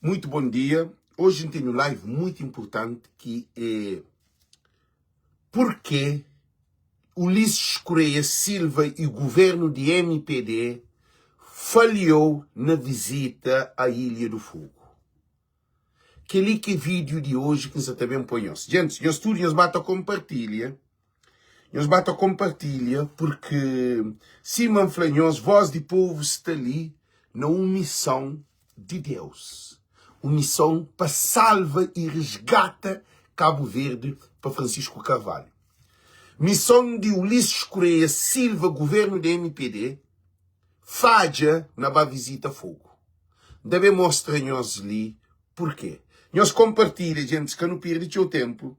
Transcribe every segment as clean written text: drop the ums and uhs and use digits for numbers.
Muito bom dia. Hoje N tene un live muito importante ki é Porquê Ulisses Correia Silva e governo de MPD falhou na visita à Ilha do Fogo. Kel-li ki é vídeo di oji ki N sa ta ben poi nhos. Gentis, nhos tudu nhos ba ta konpartilha, nhos ba ta konpartilha purki sima N fla nhos, Voz di Povu sta li na un mison di Deus, un mison pa salva i resgata Kabu Verdi pa Francisco Carvalho. Mison di Ulisses Correia Silva, governu di MPD, fadja na ba vizita Fogo. N ta ben mostra nhos li purkê. Nhos konpartilha, gentis, ka nu perde txeu tenpu,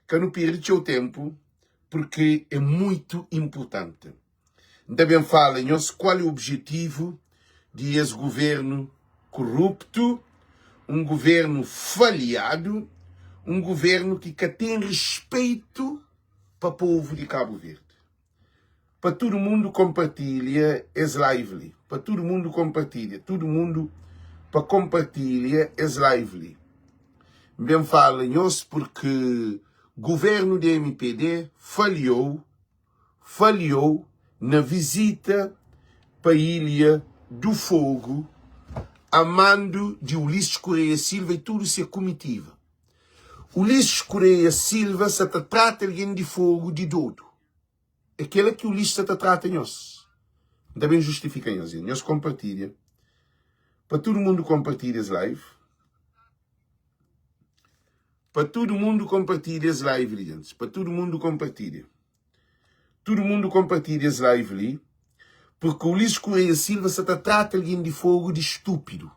ka nu perde txeu tenpu, purkê é muitu inpurtanti. N ta ben fala nhos kual é objetivu di es guvernu kuruptu, un guvernu falhadu, un guvernu ki ka ten rispeitu pa povu di Kabu Verdi. Pa tudu mundu konpartilha es live li. Pa tudu mundu konpartilha. Tudu mundu pa konpartilha es live li. N ben fala nhos purki guvernu di MPD falhou, falhou na vizita pa ilha do Fogo a mando di Ulisses Correia Silva y tudu se kumitiva. Ulisses Correia Silva sa ta trata algen di Fogo di dodu. É kela ki Ulisses sa ta trata nhos. N ta ben justifika nhos. Nhos konpartilha. Pa tudu mundu konpartilha es live. Pa tudu mundu konpartilha es live li, gentis. Pa tudu mundu konpartilha. Tudu mundu konpartilha es live li. Porque Ulisses Correia Silva sa ta trata algen di Fogo di stúpidu.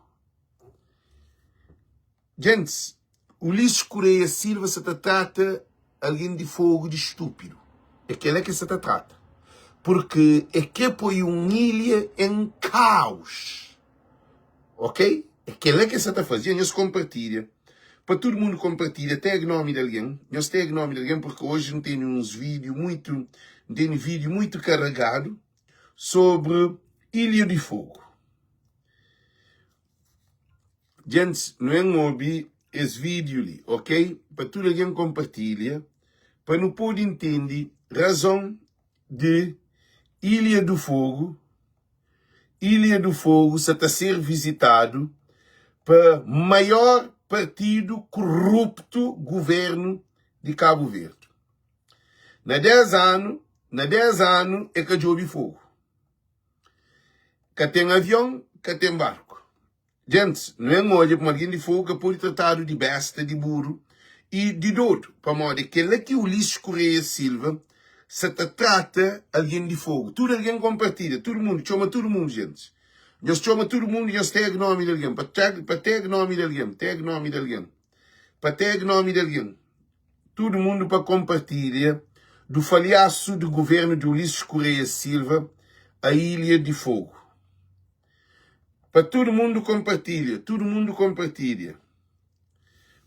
Gentis, Ulisses Correia Silva sa ta trata algen di Fogo di stúpidu. É kela ki el sa ta trata. Purki e kre poi un ilha en kaus. Ok? É kela ki el sa ta faze. Dja nhos konpartilha. Pa tudu mundu konpartilha, tag nomi di algen. Nhos tag nomi di algen purki oji N tene uns vídiu muitu, N tene vídiu muitu karegadu sobri Ilha di Fogo. Djentis, nu en obi es vídiu li, ok? Pa tudu algen konpartilha, pa nu pode intende razon di Ilha do Fogo. Ilha do Fogo sa ta ser vizitadu pa maior partidu kuruptu guvernu di Kabu Verdi. Na 10 anu, na 10 anu e ka djobi fogu. Ka ten avion, ka ten barku. Gentis, nu en odja kuma algen di Fogu ka pode tratadu di besta, di buru i di dodu, pamodi é kel-la ki Ulisses Correia Silva sa ta trata algen di Fogu. Tudu algen konpartilha, tudu mundu, txoma tudu mundu, gentis. Nhos txoma tudu mundu, nhos tag nomi di algen, pa tag, pa tag nomi di algen, tag nomi di algen, pa tag nomi di algen. Tudu mundu pa konpartilha do falhasu di guvernu di Ulisses Correia Silva a Ilha di Fogu. Pa tudu mundu konpartilha, tudu mundu konpartilha.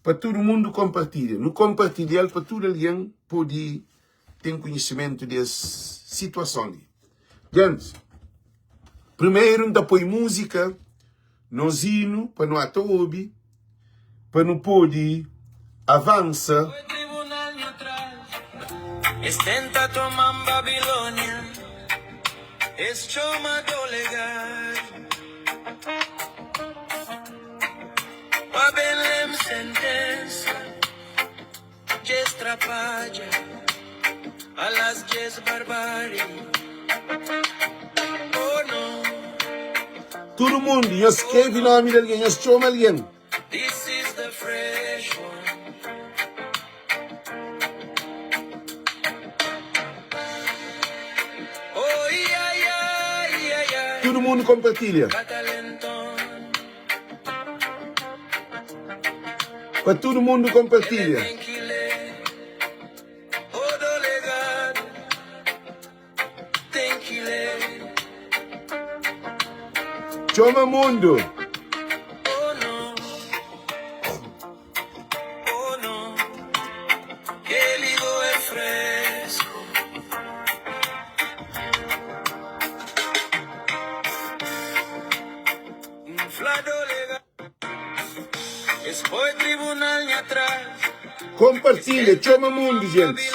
Pa tudu mundu konpartilha. Nu konpartilha-l pa tudu algen pode ten konhisimentu di es situason li. Gentis, primeru N ta poi múzika, nos inu, pa nu ata obi, pa nu pode avansa. Es tenta toma-m Babilónia, es txoma dolegadu Pa ben lé-m senténsa, dja-s trapadja, alas dja-s barbárie, oh no. Tudu mundu, nhos skrebe nómi di algen, nhos txoma algen. This is the fresh one. Oh, ia, ia, ia, ia. Tudu mundu konpartilha. Catalenton. Pa tudu mundu konpartilha. Ele tem que ler. O delegado tem que ler. Txoma mundu. Oh no. Oh no. Que ligo é fresco. Inflado legal. Kompartilha, txoma mundu gentis.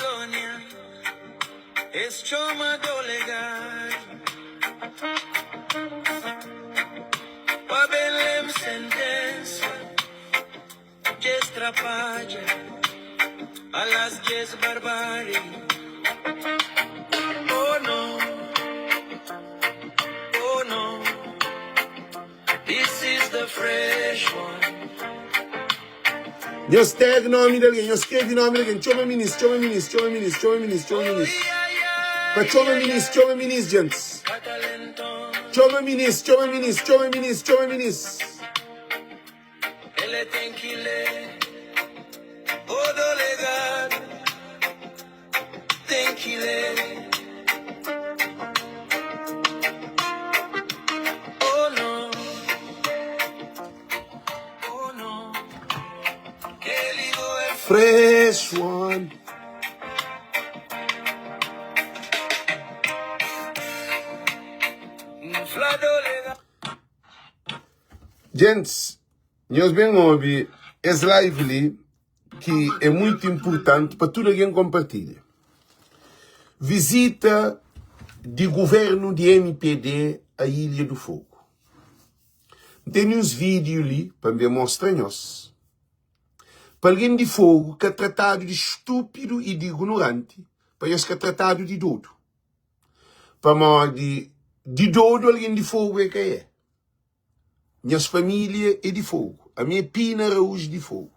Nhos tag nomi di algen, nhos skrebi nomi di algen, txoma minis, txoma minis, txoma minis, txoma minis, txoma minis. Pa txoma minis, txoma minis, gentis. Txoma minis, txoma minis, txoma minis, txoma minis. Fresh one. Gentis, nhos ben obi es live li ki é muito importante pa tudo alguém compartilha. Visita di governo di MPD a Ilha do Fogo. N tene uns vídeo li pa N ben mostra nhos. Pa alguém di Fogo ka tratadu di estúpido e di ignorante, pa nhos ka tratadu di dodu. Pamodi di dodu alguém di Fogo é ka é. Nhas família é di Fogo. Ami é Pina Araújo di Fogo.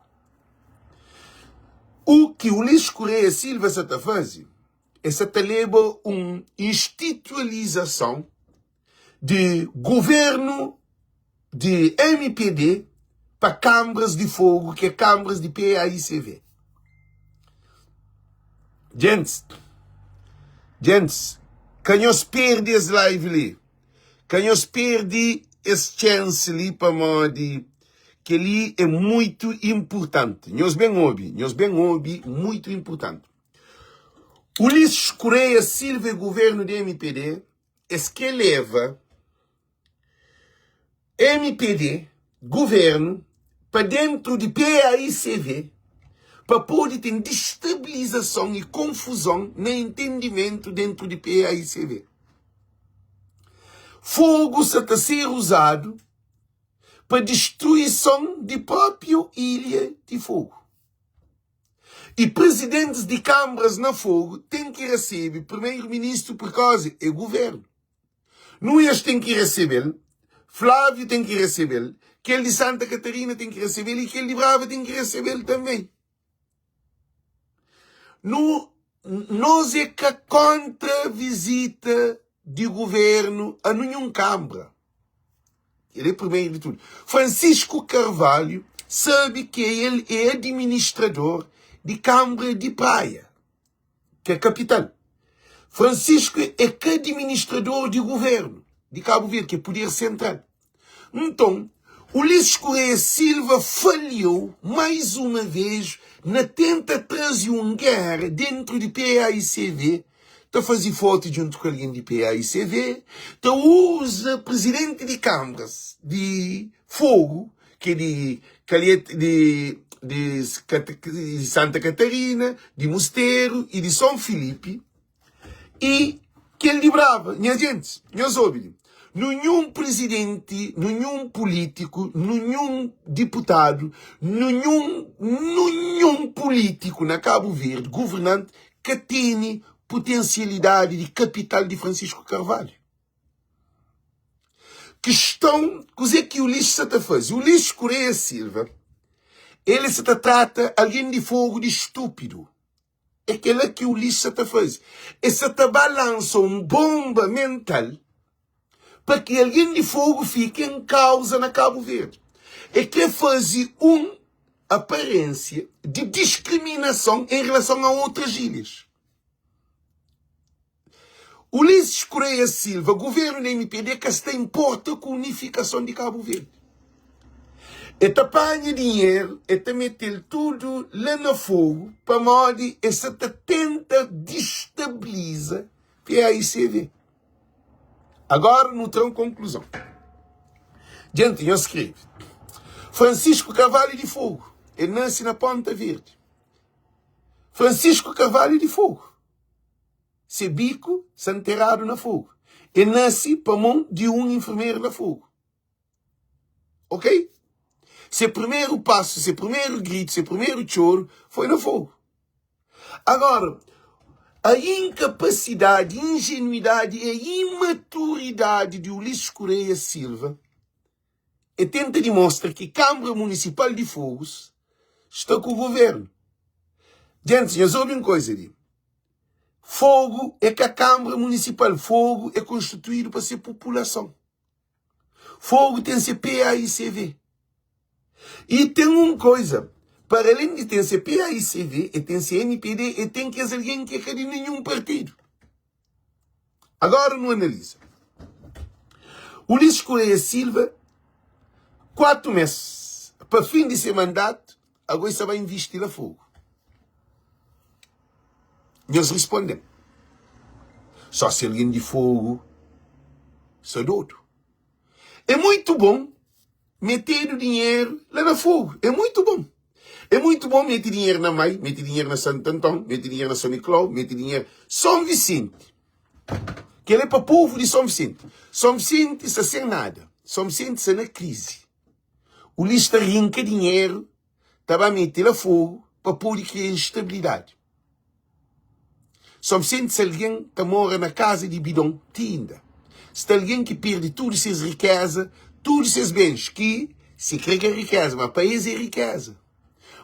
U ki Ulisses Correia Silva sa ta faze é sa ta leba un institualizason di governu di mpd pa kanbras di Fogo, ki é kanbras di PAICV. Gentis, gentis, ka nhos perde es live li. Ka nhos perde es chance li pamodi keli é muito importante. Nhos ben obi, nhos ben obi, muito importante. Ulisses Correia Silva e governo di MPD es ke leva MPD, governo, pa dentro di PAICV pa pode ten destabilizason e konfuzon na entendimento dentro di PAICV. Fogu sa ta ser uzadu pa distruison di própiu ilha di Fogu. I prizidentis di kanbras na Fogu ten ki resebe primeru-ministru purkoza é guvernu. Nuias ten ki resebe-l, Fláviu ten ki resebe-l, kel di Santa Katarina ten ki resebe-l i kel di Brava ten ki resebe-l tanbê. Nu, nos é ka kontra vizita di guvernu a ninhun kanbra. El é primeru di tudu. Francisco Carvalho sabe ki el é administrador di kanbra di Praia, ki é kapital. Francisco é ka administrador di guvernu di Kabu Verdi, ki é puder sentral. Nton, Ulisses Correia Silva falhou mais uma vez na tenta traze un guerra dentro di PAICV, ta faze foto djuntu ku algen di PAICV, ta uza presidenti di kambras di Fogo, ki é di Calheta, di, di, di Santa Catarina, di Musteru e di São Filipe, i kel di Brava. Nha gentis, nhos obi li, ninhun prizidenti, ninhun pulítiku, ninhun diputadu, ninhun, ninhun pulítiku na Kabu Verdi, guvernanti, ka tene putensialidadi di kapital di Francisco Carvalho. Kiston, kuzê ki Ulisses sa ta faze? Ulisses Correia Silva, el sa ta trata algen di Fogu di stúpidu. É kel-la ki Ulisses sa ta faze. El sa ta ba lansa un bonba mental pa ki algen di Fogu fika en kauza na Kabu Verdi. El krê faze un aparênsia di diskriminason en relason a otras ilhas. Ulisses Correia Silva, Governo na MPD ka sta importa ku unifikason di Kabu Verdi. E ta panha dinheru, e ta mete-l tudu la na fogu pamodi e sa ta tenta distabiliza PAICV. Agora nu tra un konkluzon. Djenti, nhos skrebe. Francisco Carvalho di Fogo, el nase na Ponta Verde. Francisco Carvalho di Fogo, se biku sta nteradu na Fogo. El nase pa mon di un enfermeru na Fogo. Ok? Se primeru pasu, se primeru gritu, se primeru txoru foi na Fogo. Agora, a incapacidade, ingenuidade e a imaturidade de Ulisses Correia Silva é tenta dimostra ki Câmara Municipal de Fogos sta ku governo. Gente, nhos obi un coisa li. Fogo é ka Câmara Municipal, Fogo é constituído pa se população. Fogo ten se PAICV. E ten un koiza, para alén di ten se PAICV, e ten se MPD, e ten kes algen ki é ka di ninhun partidu. Agora nu analiza. Ulisses Correia Silva, 4 mes pa fin di se mandatu, ago e sa ba invisti la Fogo. Nhos risponde-m, Só si algen di Fogo sta dodu. É muitu bon metedu dinheru la na Fogo. É muitu bon. É muitu bon mete dinheru na Mai, mete dinheru na Santu Anton, mete dinheru na São Nicolau, mete dinheru São Vicente. Kel é pa povu di São Vicente. São Vicente sta sen nada. São Vicente sta na krizi. Ulis ta rinka dinheru ta ba mete la fogu pa pode kria instabilidadi. São Vicente si algen ta mora na kaza di bidon ti inda. Sta algen ki perde tudu ses rikeza, tudu ses bens ki si kre ka rikeza, ma pa es é rikeza.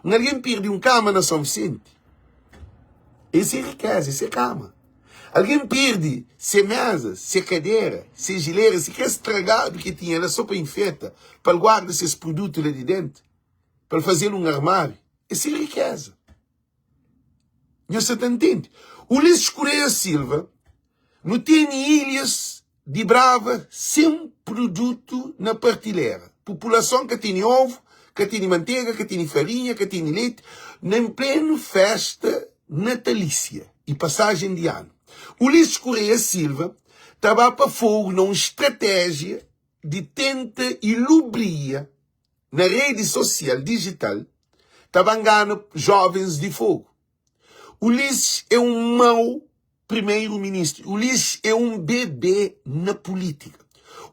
Un algen perde un kama na São Vicente, es é rikeza, es é kama. Algen perde se meza, se kadera, se jilera, si kre stragadu ki tinha la so pa infeta, pa el guarda ses produtu la di dentu. Pa el faze-l un armáriu. É se rikéza. Nhos sa ta ntende? Ulisses Correia Silva, Nu tene ilhas di Brava sen produtu na partilera. Populason ka tene ovu, ka tene mantega, ka tene farinha, ka tene leti, na plenu fésta natalísia i pasajen di anu. Ulisses Correia Silva ta ba pa Fogu na un stratéjia di tenta ilubria na redi sosial dijital ta ba ngana jovens di Fogo. Ulisses é um mau primeiro ministro. Ulisses é um bebê na política.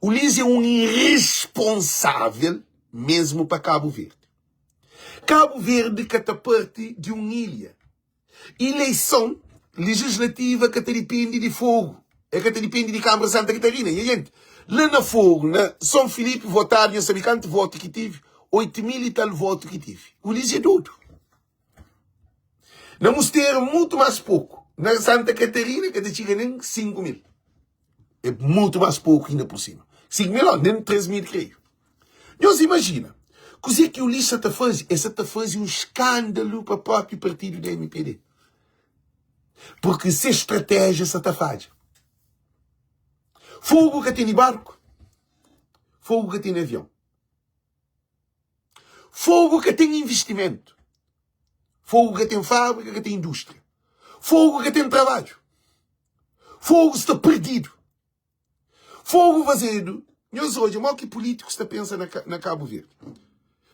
Ulisses é um irresponsável mesmo pa Cabo Verde. Cabo Verde ka ta parti di um ilha. Ileison legislativa ka ta dipende di Fogo, e ka ta dipende di Câmara Santa Catarina. Nha gente, la na Fogo, na São Filipe, votadu, nha sabe kantu votu ki tive? 8 mil e tal votu ki tive. Ulisses é dodu. Na Mostera, mutu más poku. Na Santa Catarina, ka ta txiga nen 5 mil. É mutu más poku inda por sima. 5 mil, ó, nen 3 mil, kreio. Nhos imajina, kuzê ki Ulisses sa ta faze? El sa ta faze un skándalu pa própi partidu di mpd. Purki se stratéjia sa ta fadja. Fogu ka tene barku, fogu ka tene avion. Fogu ka ten investimentu. Fogu ka ten fábrika, ka ten indústria. Fogu ka ten trabadju. Fogu sta perdidu. Fogu fazedu, nhos odja mo ki pulítikus ta pensa na, na Kabu Verdi.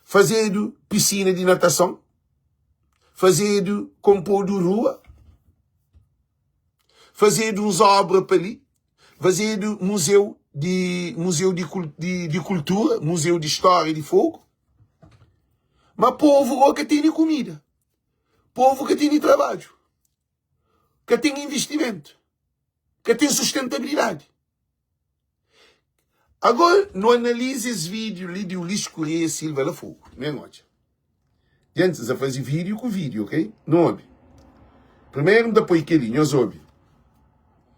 Fazedu pisina di natason, fazedu konpodu rua, fazedu uns obra pa li, fazedu muzeu di muzeu di, di, di kultura, muzeu di stória di Fogu. Ma povu go ka tene kumida, povu ka tene trabadju. ka ten investimentu, ka ten sustentabilidadi. Agora, nu analiza es vídeo li di Ulisses Correia Silva la Fogo. Nem odja. Gente, sa faze vídeo ku vídeo, ok? Nu obi. Primeiro nu ta poi kel-li, nhos obi.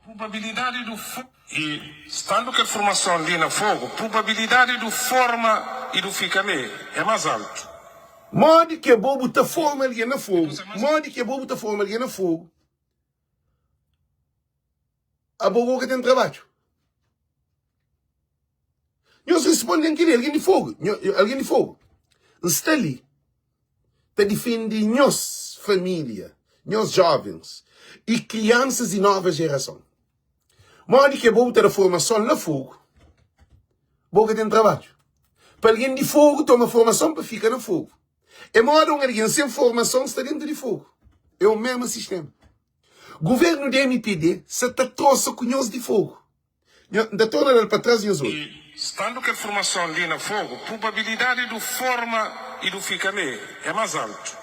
Probabilidadi du E standu kel formason li na Fogo, probabilidadi du forma i du fika li é más altu. Modi ke bo bu ta forma algen na fogu? Modi ke bo bu ta forma algen na fogu? Abo bo ka ten trabadju. Nhos responde-m kel-li, algen di fogu, algen di fogu. N sta li ta difende nhos família, nhos jovens i kriansas di nova jerason. Modi ke bo bu ta da formason na fogu? Bo ka ten trabadju. Pa algen di Fogu toma formason pa fika na Fogu. É moda un algen sen formason sta dentu di Fogu. É o mesmu sistema. Governu di mpd sa ta trosa ku nhos di Fogu. Nho, N ta torna da-l pa tras nhos odju. I standu kel formason li na Fogu, prubabilidadi du forma i du fika li é más altu.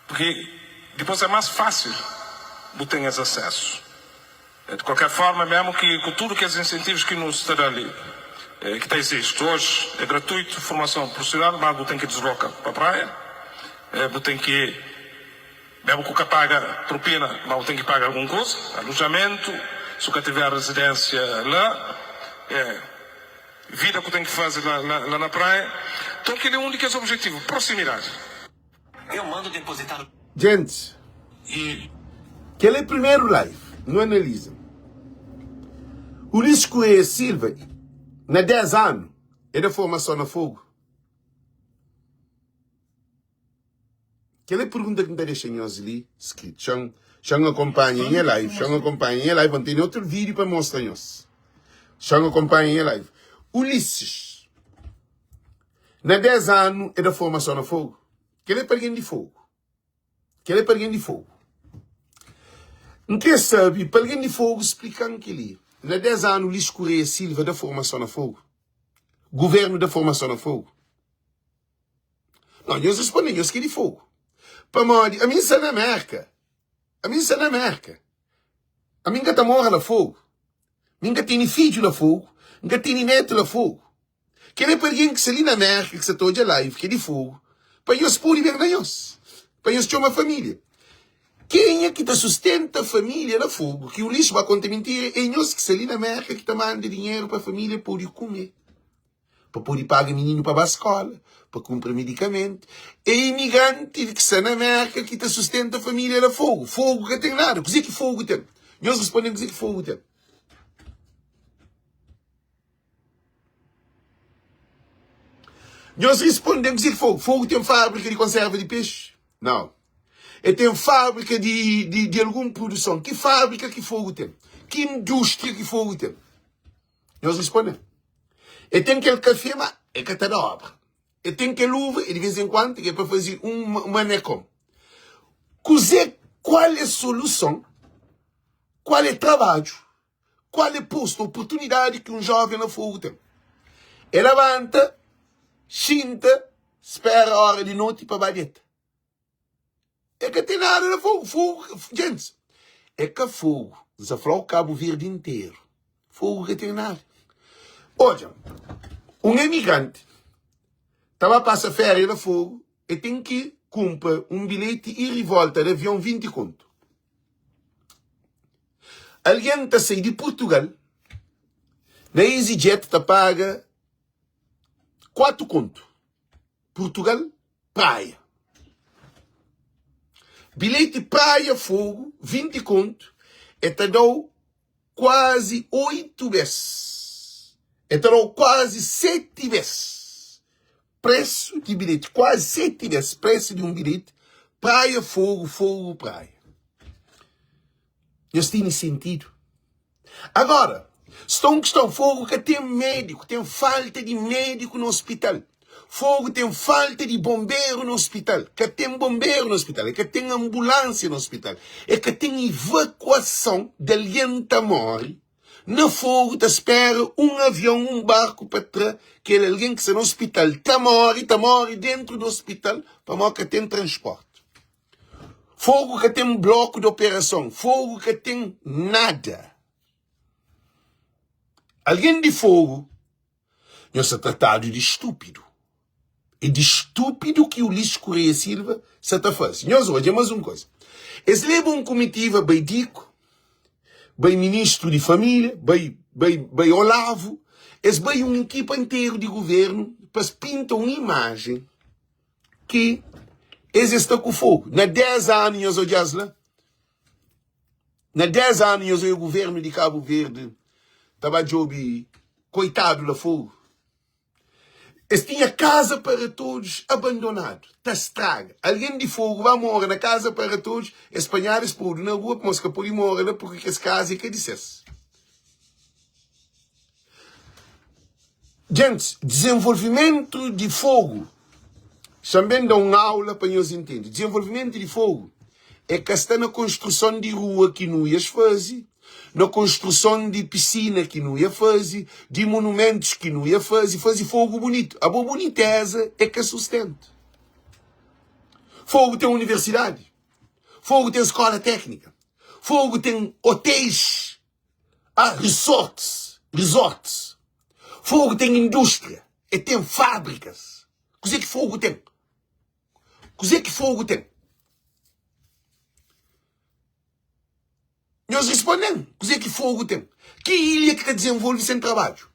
Purki dipôs é más fásil bu ten es asésu. Di kualker forma, mésmu ki ku tudu kes insentivus ki nu sta da li, ki ta izisti oji, é gratuitu formason prufisional, mas bu ten ki disloka pa praia, bu ten ki, mésmu ku ka paga propina, mas bu ten ki paga algun kuza, alojamentu, si bu ka tiver rezidénsia la, vida ku ten ki faze la na praia. Nton, kel-li é un di kes objetivu, prosimidadi. Eu mando depositar no. Gentis, E. kel é primeru live, nu analiza. Ulisses Correia Silva, na 10 anu, é da formason na Fogo? Kel é pergunta ki N ta dexa nhos li skritu. Xa-m xa-m akonpanha nha live, xa-m akonpanha nha live, N tene otu vídeo pa mostra nhos. Xa-m akonpanha nha live. Ulisses. Na 10 anu e da formason na Fogu. Kel é pa algen di Fogu. Kel é pa algen di Fogu. N kre sabe, pa algen di Fogu splika-m kel-li. Na 10 anu Luís Correia Silva da formason na Fogu? Guvernu da formason na Fogu? Não, nhos responde, nhos ki é di Fogu. Pamodi, ami N sta na Merka. Ami N sta na Merka. Ami N ka ta mora na Fogu. Mi N ka tene fidju na Fogu. N ka tene netu na Fogu. Kel é pa algen ki sta li na Mérka ki sta ta odja live ki é di Fogu pa nhos pode ben na nhos pa nhos txoma família. Kenha ki ta sustenta família na Fogu ki Ulisses ba konta mintira é nhos ki sta li na Mérka ki ta manda dinheru pa família pode kume, pa pode paga mininu pa ba skóla, pa kunpra medikamentu. É imigranti ki sta na Mérka ki ta sustenta família na Fogu. Fogu ka ten nada. Kuzê ki Fogu ten? Nhos responde-m kuzê ki Fogu ten. Nhos responde-m kuzê ki Fogu. Fogu ten fábrika di konserva di pexi? Nau. E ten fábrika di, di, di algun produson? Ki fábrika ki Fogu ten? Ki indústria ki Fogu ten? Nhos responde-m. E ten kel kafé, ma e ka ta da obra. E ten kel uva, e di vez en kuantu ki é pa faze un manekon. Kuzê, kual é soluson? Kual é trabadju? Kual é postu, oportunidadi ki un jóven na Fogu ten? É labanta, xinta, spera óra di noti pa ba deta. É ka ten nada na Fogu. Fogu, gentis, é ka Fogu. N sa fla-u Kabu Verdi interu. Fogu ka ten nada. Odja, un emigranti ta ba pasa féria na Fogu, el ten ki kunpra un bilheti ida i volta di avion 20 kontu. Algen ta sai di Purtugal na EasyJet ta paga 4 kontu. Purtugal, Praia. Bilheti Praia Fogo 20 kontu e ta dau kuazi 8 bes. E ta dau kuazi 7 bes presu di bilheti, kuazi 7 bes presu di un bilheti Praia Fogo, Fogo Praia. Nhos tene sentidu? Agora, sta un kiston, Fogo ka ten médiku, ten falta di médiku na ospital. Fogo ten falta di bonberu na ospital. Ka ten bonberu na ospital, e ka ten anbulánsia na ospital, e ka ten ivakuason di algen ta móre na Fogo ta spera un avion, un barku pa tra kel algen ki sta na ospital ta móre, ta móre dentru di ospital pamodi ka ten transporti. Fogo ka ten bloku di operason, fogo ka ten nada. Algen di fogo, nhos ta tratadu di stúpidu. É di stúpidu ki Ulisses Correia Silva sa ta faze. Nhos odja mas un koza. Es leba un kumitiva bai Diku, bai ministru di família, bai, bai, bai Olavo, es bai un ekipa interu di guvernu pa es pinta un imajen ki es es sta ku fogu. Na 10 anu nhos odja-s la? Na 10 anu nhos odja guvernu di Kabu Verdi ta ba djobe koitadu la fogu? Es tinha kaza para todos abandonadu, ta straga. Algen di fogu ba mora na kaza para todos, es panhadu es podu na rua pamodi es ka pode mora la purki kes kaza é ka di ses. Gentis, dizenvolvimentu di Fogu Xa-m ben da un aula pa nhos intende. Dizenvolvimentu di Fogu é ka sta na konstruson di rua ki Nuias faze, na konstruson di pisina ki Nuia faze, di monumentus ki Nuia faze. Faze Fogu bunitu. Abo buniteza é ka sustentu. Fogu ten universidadi. Fogu ten skola téknika. Fogu ten otéis. Ah, resorts, resorts. Fogo tem indústria, e tem fábricas. Kuzê ki fogo tem? Kuzê ki fogo tem? Nhos responde-m, kuzê ki fogo tem? Ki ilha ki ta desenvolve sem trabadju?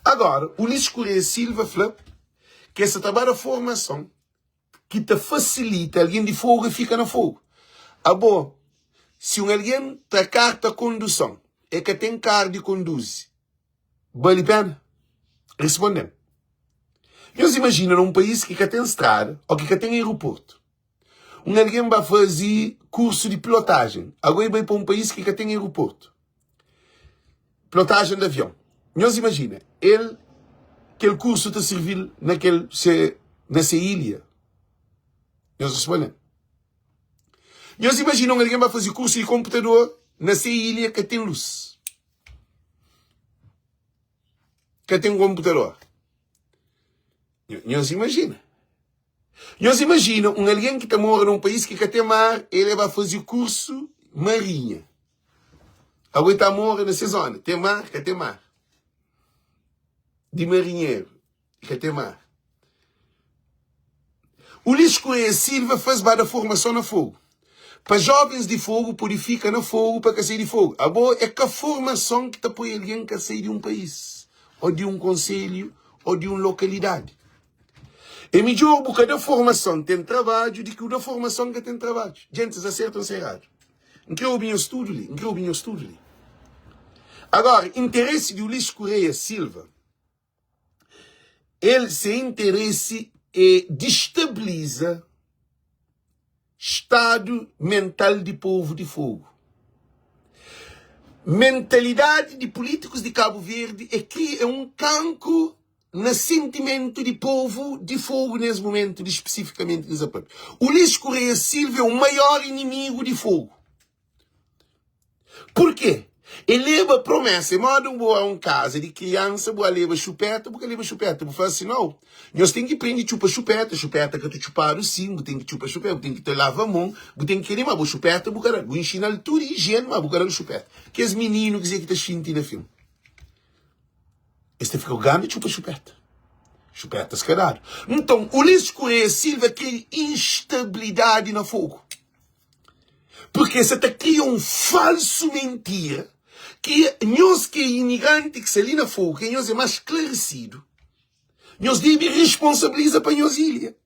Agora, Ulisses Correia Silva fla ke sa ta ba da formason ki ta fasilita algen di fogu fika na fogu. Abo, si un algen tra karta konduson, e ka ten karu di konduzi, bali pena? Responde-m. Nhos imajina na un país ki ka ten strada ô ki ka ten aeroportu, un algen ba faze kursu di pilotajen, ago e bai pa un país ki ka ten aeroportu. Pilotajen di avion. Nhos imajina, el, kel kursu ta sirvi-l na kel se, na se ilha? Nhos responde-m. Nhos imajina un algen ba faze kursu di konputador na se ilha ka ten lus, ka ten konputador. Nhos imajina. Nhos imajina un algen ki ta mora na un país ki ka ten mar, el e ba faze kursu marinha. Ago el ta mora na se zona. Ten mar? Ka ten mar. Di marinheru. Ka ten mar. Ulisses Correia Silva faz ba da formason na Fogo. Pa jovens di Fogo pode fika na Fogo pa ka sai di Fogo. Abo é ka formason ki ta poi algen ka sai di un país, ou di un konselhu, ou di un lokalidadi. É midjor bu ka da formason ten trabadju di ki bu da formason ka ten trabadju. Djentis aserta ou nsa eradu? N kre obi nhos tudu li. N kre obi nhos tudu li. Agora, interesi di Ulisses Correia Silva, el se interesi é destabiliza stadu mental di povu di Fogo. Mentalidadi di pulítikus di Kabu Verdi é kria é un kankru na sentimentu di povu di Fogo nes mumentu li spesifikamenti ki N sa papia. Ulisses Correia Silva é o maior inimigu di Fogo. Purkê? E leba promesa, é moda bu a un kaza di kriansa bu a leba xupeta, bu ka leba xupeta, bu fla si, nau, nhos ten ki prende txupa xupeta, xupeta ka ta txupadu sin, bu ten ki txupa xupeta, bu ten ki ta lava mon, bu ten ki keli, ma bo xupeta bu ka da-l, bu inxina-l tudu ijiene ma bu ka da-l xupeta. Kes mininu kuzê ki ta xinti na fin? Es ta fika ku gana di txupa xupeta. Xupeta skadadu. Nton, Ulisses Correia Silva kre instabilidadi na Fogo. Purke sa ta kria un falsu mentira ki nhos ki é imigranti ki sta li na Fogo, ki nhos é más sklaresidu, nhos debe responsabiliza pa nhos ilha.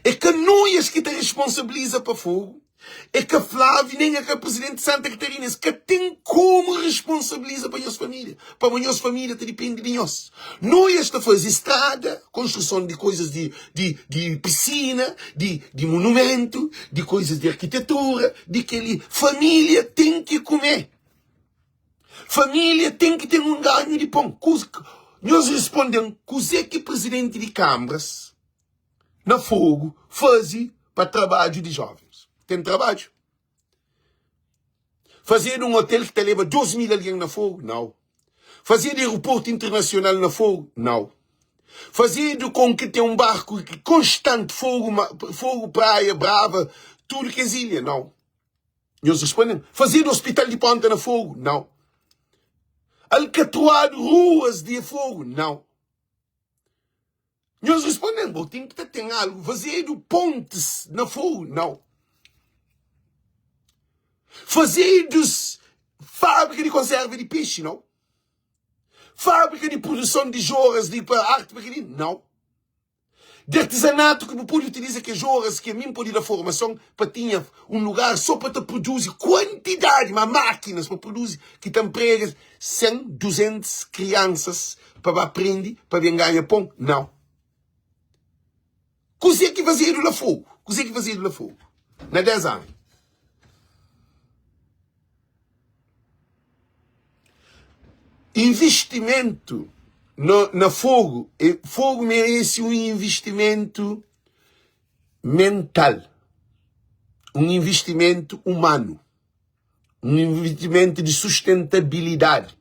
É ka noias ki ta responsabiliza pa Fogo, é ka Flávio, nem é ka presidente de Santa Catarina. Es ka ten komu responsabiliza pa nhos família, pamo nhos família ta dipende di nhos. Noias ta faze strada, konstruson di koizas di, di, di pisina, di, di monumentu, di koizas di arkitetura, di kel-li. Família ten ki kume. Família ten ki ten un ganhu di pon. Kuz, nhos responde-m, kuzê ki presidenti di kanbras na Fogo faze pa trabadju di jovens? Ten trabadju? Fazedu un hotel ki ta leba 2 mil algen na Fogo? Nau. Fazedu aeroportu internasional na Fogo? Nau. Fazedu kon ki ten un barku konstanti Fogo, Fogo, Praia Brava, tudu kes ilha? Nau. Nhos responde-m, fazedu hospital di Ponta na Fogo? Nau. Alkatruadu ruas di Fogo? Nau. Nhos responde-m, bo ten ki ta ten algu fazedu pontis na Fogo? Nau. Fazedus fábrika di konserva di pexi? Nau. Fábrika di produson di joras di pa arti pa kel-li? Nau. Di artizanatu ki bu pode utiliza kes joras ki ami N pode da formason pa tinha un lugar so pa ta produzi kuantidadi, ma mákinas pa produzi ki ta nprega 100, 200 kriansas pa ba prende pa ben ganha pon? Nau. Kuzê ki fazedu la Fogo? Kuzê ki fazedu la Fogo na 10 anu? Investimentu. No, na Fogo, e, Fogo merece um investimento mental, um investimento humano, um investimento de sustentabilidade.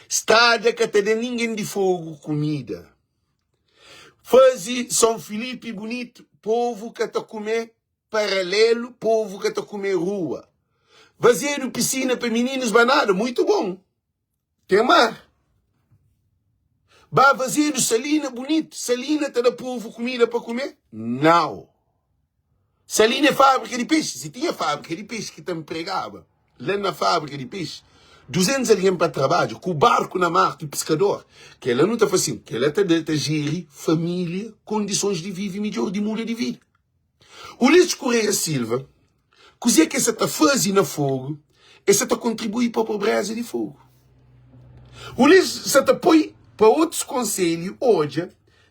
Strada ka ta da ninguém de Fogo comida. Faze São Filipe bonito, povo ka ta kume paralelo, povo ka ta kume rua. Fazedu piscina pa meninos banada, muito bom. Ten mar. Ba fazedu salina bunitu. Salina ta da povu kumida pa kume? Nau. Salina é fábrika di pexi. Si tinha fábrika di pexi ki ta npregaba la na fábrika di pexi 200 algen pa trabadja ku barku na mar ti piskador, kela nu ta fla sin, kela ta da ta jeri família kondisons di vive midjor, di muda di vida. Ulisses Correia Silva, kuzê ki el sa ta faze na Fogo, el sa ta kontribui pa pobreza di Fogo. Ulisses sa ta poi pa otus konselhu odja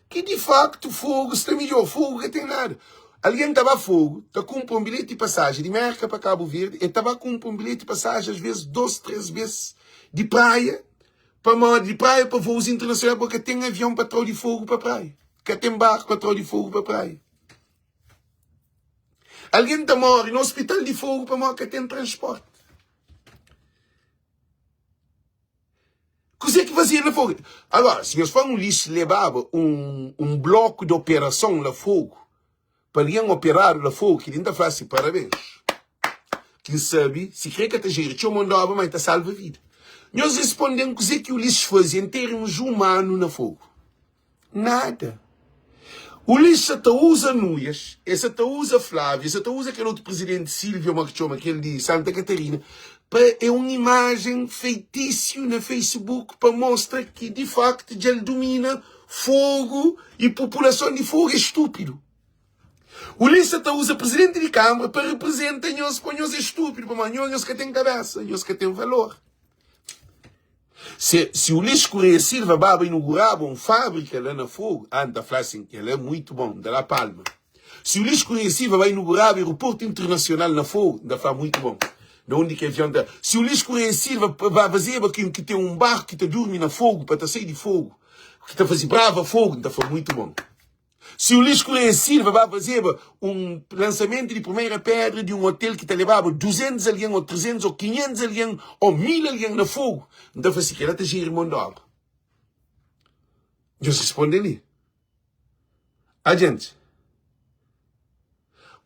ki di faktu Fogo sta midjor, Fogo ka ten nada. Algen ta ba Fogo, ta kunpra un bilheti di pasajen di Merka pa Kabu Verdi, el ta ba kunpra un bilheti di pasajen asves dos, tres bes di praia, pamodi di praia pa vous internasional, pabia ka ten avion pa trau di Fogo pa praia, ka ten barku pa trau di Fogo pa praia. Algen ta móre na ospital di Fogu pamodi ka ten transpórti. Kuzê ki fazia na Fogu? Agora, si nhos fla un lixu lebaba un, un bloku di operason la Fogu, pa algen operadu la Fogu, ki din ta fla si parabéns. Ki N sabe, si kre ka ta jeri txeu mon di obra, ma e ta salva vida. Nhos responde-m kuzê ki Ulisses faze en termus umanu na Fogu. Nada. Ulisses sa ta uza Nuias, el sa ta uza Flávio, el sa ta uza kel otu prizidenti Silvio, ma ki txoma kel di Santa Catarina, pa é un imajen feitísiu na Facebook pa mostra ki di faktu dja el dumina Fogu i populason di Fogu é stúpidu. Ulisses sa ta uza prizidenti di Kâmara pa riprizenta nhos, pa nhos é stúpidu, pamodi nhos nhos ka ten kabésa, nhos ka ten valor. Se, si Ulisses Correia Silva baba inuguraba un fábrika la na Fogo, ah, N ta fla asin, kel-la é muitu bon, N ta da palma. Si Ulisses Correia Silva ba inuguraba aeroportu internasional na Fogo, N ta fla muitu bon. Na undi ki avion ta. Si Ulisses Correia Silva ba fazeba ki, ki ten un barku ki ta durmi na Fogo, pa ta sai di Fogo, ki ta faze brava Fogo, N ta fla muitu bon. Si Ulisses Correia Silva ba fazeba un lansamentu di primeira pedra di un otel ki ta lebaba 200 algen ô 300 ô 500 algen ô 1000 algen na Fogu, N ta fla si kel-la ta jeri mon di obra. Nhos responde li. A gente.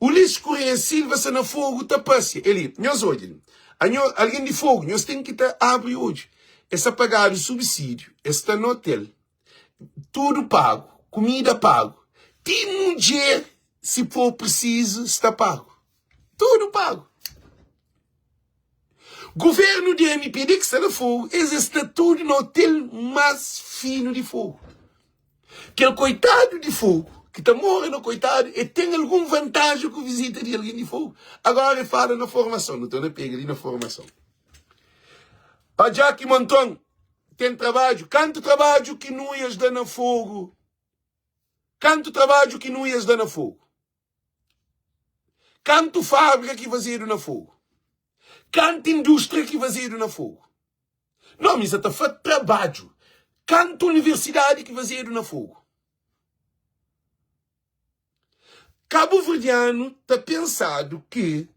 Ulisses Correia Silva sta na Fogu ta pasia. Eli, nhos odja li. Anho, algen di Fogu, nhos ten ki ta abri odju. Es ta pagadu subsídiu, es sta na otel. Tudu pagu, kumida pagu, ti mudjer si for prisizu sta pagu. Tudu pagu. Guvernu di MPD ki sta na Fogu, es es sta tudu na otel mas finu di Fogu. Kel koitadu di Fogu ki ta mora na koitadu, e ten algun vantaji ku vizita di algen di Fogu? Agora e fala na formason, nu torna pega li na formason. Pa Jack Monton, Ten trabadju? Kantu trabadju ki Nuias da na fogu? Kantu trabadju ki Nuias da na fogu? Kantu fábrika ki fazedu na fogu? Kantu indústria ki fazedu na fogu? Não, mi sa ta fla trabadju. Kantu universidadi ki fazedu na fogu? Kabuverdianu ta pensadu ki,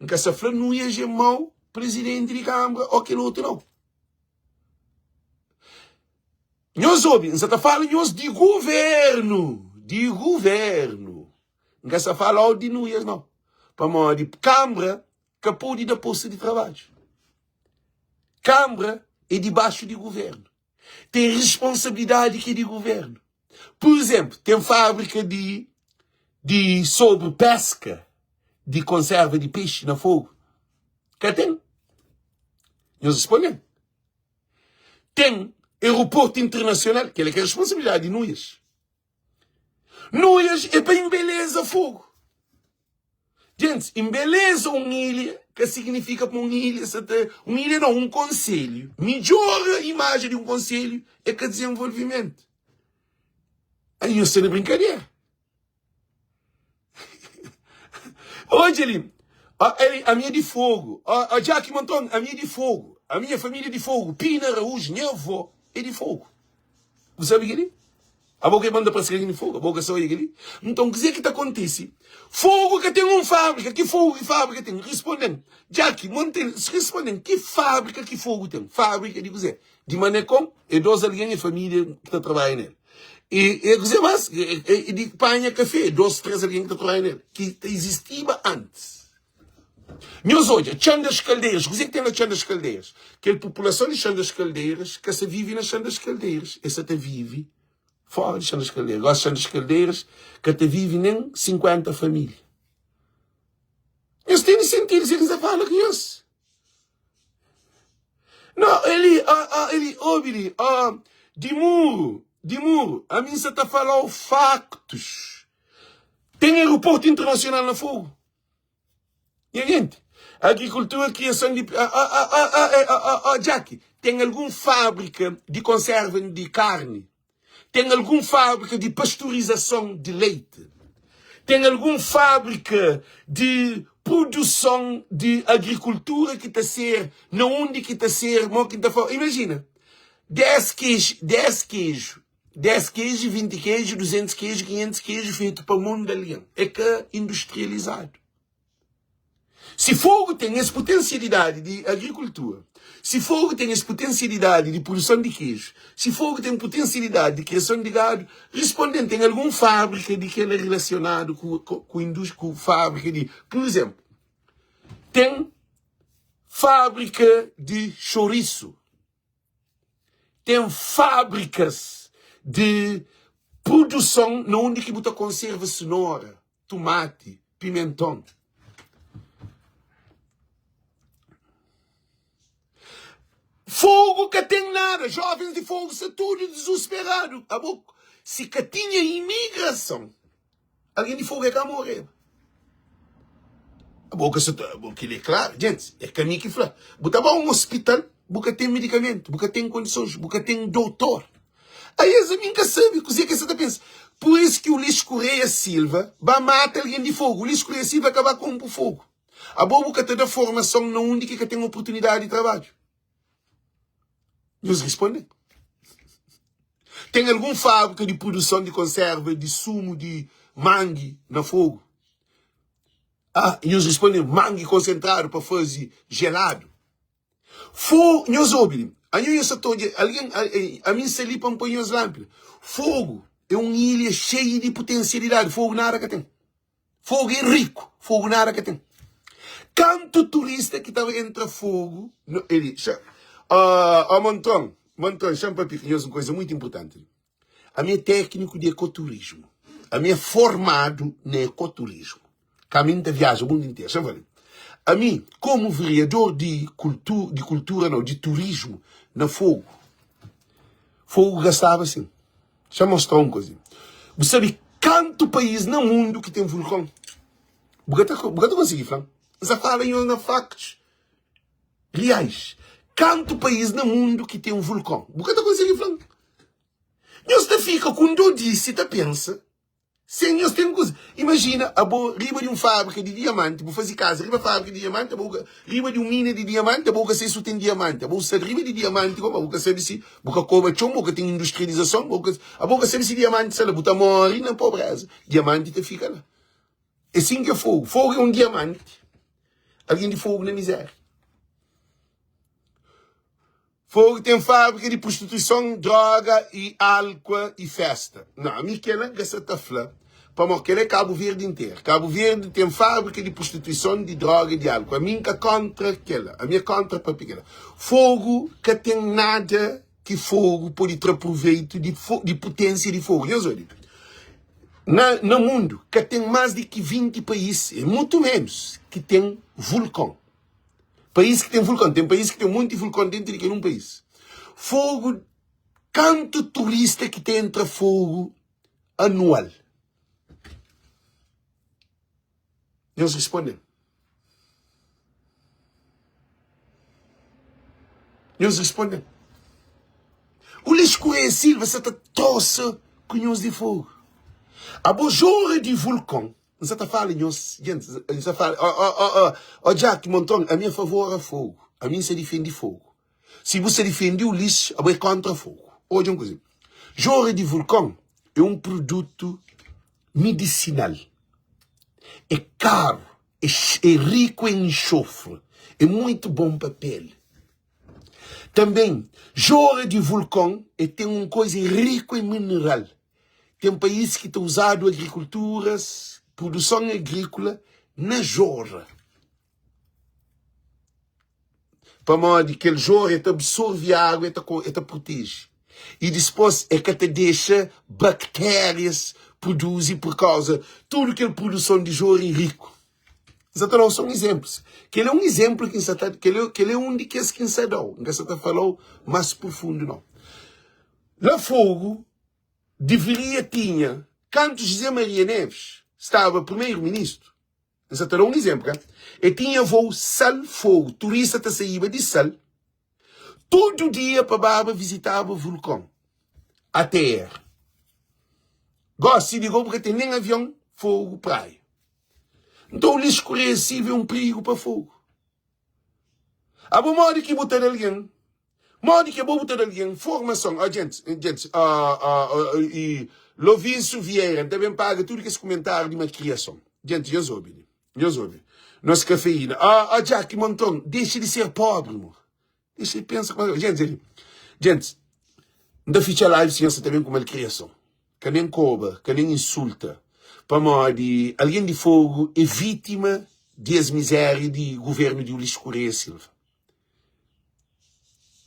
N ka sa fla Nuias é mau prizidenti di kanbra ô kel otu nau. Nhos obi, N sa ta fala nhos di guvernu, di guvernu. N ka sa fala ó di Nuias nau, pamodi kanbra ka pode da postu di trabadju. Kanbra é dibaxu di guvernu. Ten responsabilidadi ki é di guvernu. Pur izénplu, ten fábrika di di sobri peska di konserva di pexi na Fogu? Ka ten. Nhos responde-m. Ten aeroportu internasional? Kel-la ki é responsabilidadi di Nuias. Nuias é pa inbeleza Fogu. Gentis, inbeleza un ilha ka signifika pa un ilha sa ta, un ilha nau, un konselhu. Midjora imajen di un konselhu é ka dizenvolvimentu. Ai, nhos sta na brinkadera. Odja li, ami é di Fogu. Ó, Jack Monton, ami é di Fogu. A minha família é di Fogu. Pina Araújo, nha avó é di Fogu. Bu sabe kel-li? Abo ke manda parse di fogu, abo ka sa oia kel-li? Nton, kuzê ki ta kontise? Fogu ka ten un fábrika. Ki fogu ki fábrika ten? Responde-m. Jack, Monte, responde-m, ki fábrika ki fogu ten? Fábrika di kuzê? Di manekon? É dos algen, é família ki ta trabadja nel. E é kuzê más? É di panha kafé, é dos, três algen ki ta trabadja nel, ki ta izistiba antis. Nhos odja, Txan das Kaldeiras, kuzê ki ten na Txan das Kaldeiras? Kel populason di Txan das Kaldeiras ka sa vive na Txan das Kaldeiras, es sa ta vive fora di Txan das Kaldeiras. Gosi Txan das Kaldeiras ka ta vive nen 50 família. Nhos tene sentidu si N sa fala ku nhos? No, eli, ah, ah, eli, obi li, ah, di muru, di muru, ami N sa ta fala-u faktus. Ten aeroportu internasional na Fogu. Nha gente, agrikultura, kriason di. Oh, Jack, ten algun fábrika di konserva di karni? Ten algun fábrika di pasturizason di leiti? Ten algun fábrika di produson di agrikultura ki ta ser na undi ki ta ser, mo ki ta fala? Imajina, 10 keju, 10 keju 10 keju, 20 keju, 200 keju, 500 keju fetu pa mon di algen. É ka industrializadu. Si Fogu ten es putensialidadi di agrikultura, si Fogu ten es putensialidadi di produson di keju, si Fogu ten putensialidadi di kriason di gadu, responde-m, ten algun fábrika di kel-la rilasionadu ku, ku, ku, ku fábrika di, pur izénplu, ten fábrika di xorisu. Ten fábrikas di produson na undi ki bu ta konserva sinora, tumati, pimenton. Fogu ka ten nada, jovens di Fogu sta tudu dizusperadu. Abo, si ka tinha imigrason, Algen di fogu é ka moreba. Abo ka sa ta, abo kili é klaru, gentis, é ka mi ki fla. Bu ta ba un ospital, bu ka ten medikamentu, bu ka ten kondisons, bu ka ten doutor. Aí es ami ka sabe kuzê ki es sa ta pensa. Pur isu ki Ulisses Correia Silva ba mata algen di fogu. Ulisses Correia Silva ka ba konpo fogu. Abo bu ka ta da formason na undi ki ka ten oportunidadi di trabadju. Nhos responde. Ten algun fábrika di produson di konserva di sumu di mangi na Fogu? Ah, nhos responde, mangi konsentradu pa faze jeladu. Fogu, nhos obi li. Anho nhos sa ta odja algen, ami N sta li pa N poi nhos lánpida. Fogu é un ilha xeiu di putensialidadi. Fogu nada ka ten. Fogu é riku, fogu nada ka ten. Kantu turista ki ta entra fogu, no, ele, xa, uh, oh, Montrond, Montrond, xa-m papia ku nhos un koisa muitu inpurtanti li. Ami é tékniku di ekoturismu. Ami é formadu na ekoturismu. Ka ami N ta viaja mundu interu. Xa-m fla-li. Ami, komu vereador di kultu, di kultura nau, di turismu na Fogu, Fogu gastaba sin. Xa-m mostra-u un kozinha. Bu sabe kantu país na mundu ki ten vulkon? Bu ka ta, bu ka ta konsigi fla-m. N sa fala nhos na faktus riais. Kantu país na mundu ki ten vulkon? Bu ka ta konsigi fla-m. Nhos ta fika ku un dodisi ta pensa Sen nhos ten kuza. Imajina abo riba di un fábrika di diamanti, bu faze kaza riba fábrika di diamanti, abo ka riba di un mina di diamanti, abo ka sabe si bu ten diamanti, abo sta riba di diamanti gó, ma bu ka sabe si bu ka koba txon, bu ka ten industrializason, bu ka, abo ka sabe si diamanti sta la, bu ta móre na pobréza, diamanti ta fika la. É sin ki é fogu. Fogu é un diamanti. Algen di fogu na mizéria. Fogo ten fábrika di prostituison, droga y álkua y festa. Não, ami kela N ka sa ta fla, pamó kela é Kabu Verdi interu. Kabu Verdi ten fábrika di prostituison, di droga y di álkua. Ami N ka kóntra kela, ami é kóntra papia kela. Fogo ka ten nada ki fogo pode tra proveitu di, di puténsia di fogo. Nhos odja, na, na mundu ka ten más di ki 20 país, e mutu ménus, ki ten vulkon. País ki ten vulkon. Ten país ki ten monti vulkon dentu di kel un país. Fogu, kantu turista ki ta entra Fogu anual? Nhos responde-m. Nhos responde-m. Ulisses Correia Silva sa ta trosa ku nhos di Fogu. Abo jora di vulkon. N sa ta fala nhos, gentis, N sa fala, ó, ó, ó, ó, ó, Jack Montrond, ami é favor a fogu, ami N sa difendi fogu. Si bu sa difendi Ulisses, abo é kontra fogu. Odja un kuza. Jora di vulkon é un produtu medisinal. É karu, é é riku en enxofre, é muitu bon pa peli. Tanben, jora di vulkon é ten un koza é riku en mineral. Ten país ki ta uzadu agrikulturas, produson agríkula na jora. Pamodi kel jora el ta absorve agu, el ta el ta proteje. I dispôs el ka ta dexa baktérias produzi pur kauza tudu kel produson di jora é riku. N sa ta da-u sô un izénplu. Kel é un izénplu ki N sa ta kel kel é un di kes ki N sa da-u. N ka sa ta fala-u más profundu nau. La Fogu deveria tinha kantu José Maria Neves staba primeru-ministru. N sa ta da un izénplu, ka? E tinha vôu Sal-Fogu, turista ta saíba di Sal tudu dia pa baba vizitaba vulkon ATR. Gósi di gó bu ka ten nen avion Fogu Praia. Nton Ulisses Correia Silva é un prigu pa Fogu. Abo modi ki bu ta da algen Modi ki abo bu ta da algen formason? Ó djentis, djentis, ó, ó, ó, i Lovinso Vieira, N ta ben paga tudu kes kumentáriu di malkriason. Djentis, nhos obi li, nhos obi. Nos kafeína. Ó, ó, Jack Monton, dexa di ser pobri, mo. Dexa di pensa kuma. Djentis, ali. Djentis, N ta fitxa live si nhos sa ta ben ku malkriason. Ka nen koba, ka nen insulta, pamodi algen di Fogu é vítima di es mizéria di guvernu di Ulisses Correia Silva.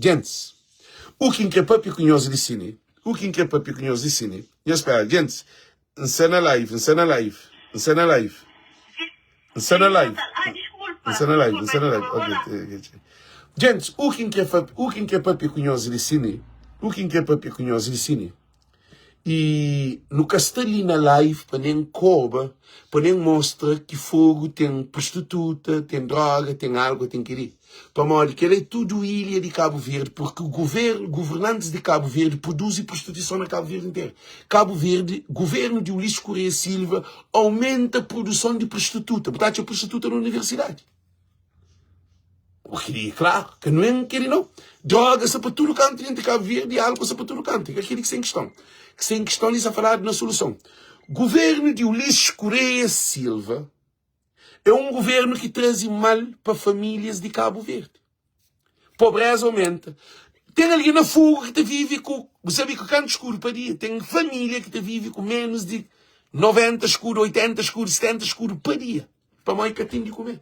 Djentis, u ki N kre papia ku nhos li sini, u ki N kre papia ku nhos li sini, nhos spera, djentis, N sta na live, N sta na live, N sta na live, N sta na live, N sta na live, N sta na live, ok, ok. Djentis, u ki N kre u ki N kre papia ku nhos li sini, u ki N kre papia ku nhos li sini, I nu ka sta li na live pa nen koba, pa nen mostra ki Fogu ten prostituta, ten droga, ten algo, ten keli. Pamodi kela é tudu ilha di Kabu Verdi, purki guvernu, guvernantis di Kabu Verdi produzi prostituison na Kabu Verdi interu. Kabu Verdi, guvernu di Ulisses Correia Silva aumenta produson di prostituta. Bu ta atxa prostituta na universidadi. Kel-li é klaru, ka nu é kel-li nau. Droga sta pa tudu kantu denti Kabu Verdi, álkol sta pa tudu kantu. É ka kel-li ki sta en kiston. Ki sta en kiston li sta faladu na soluson. Guvernu di Ulisses Correia Silva é un guvernu ki traze mal pa famílias di Kabu Verdi. Pobreza aumenta. Ten algen na Fogu ki ta vive ku, bu sabe ku kantu skudu pa dia? Ten família ki ta vive ku ménus di 90 skudu, 80 skudu, 70 skudu pa dia. Pamodi ka ten di kume.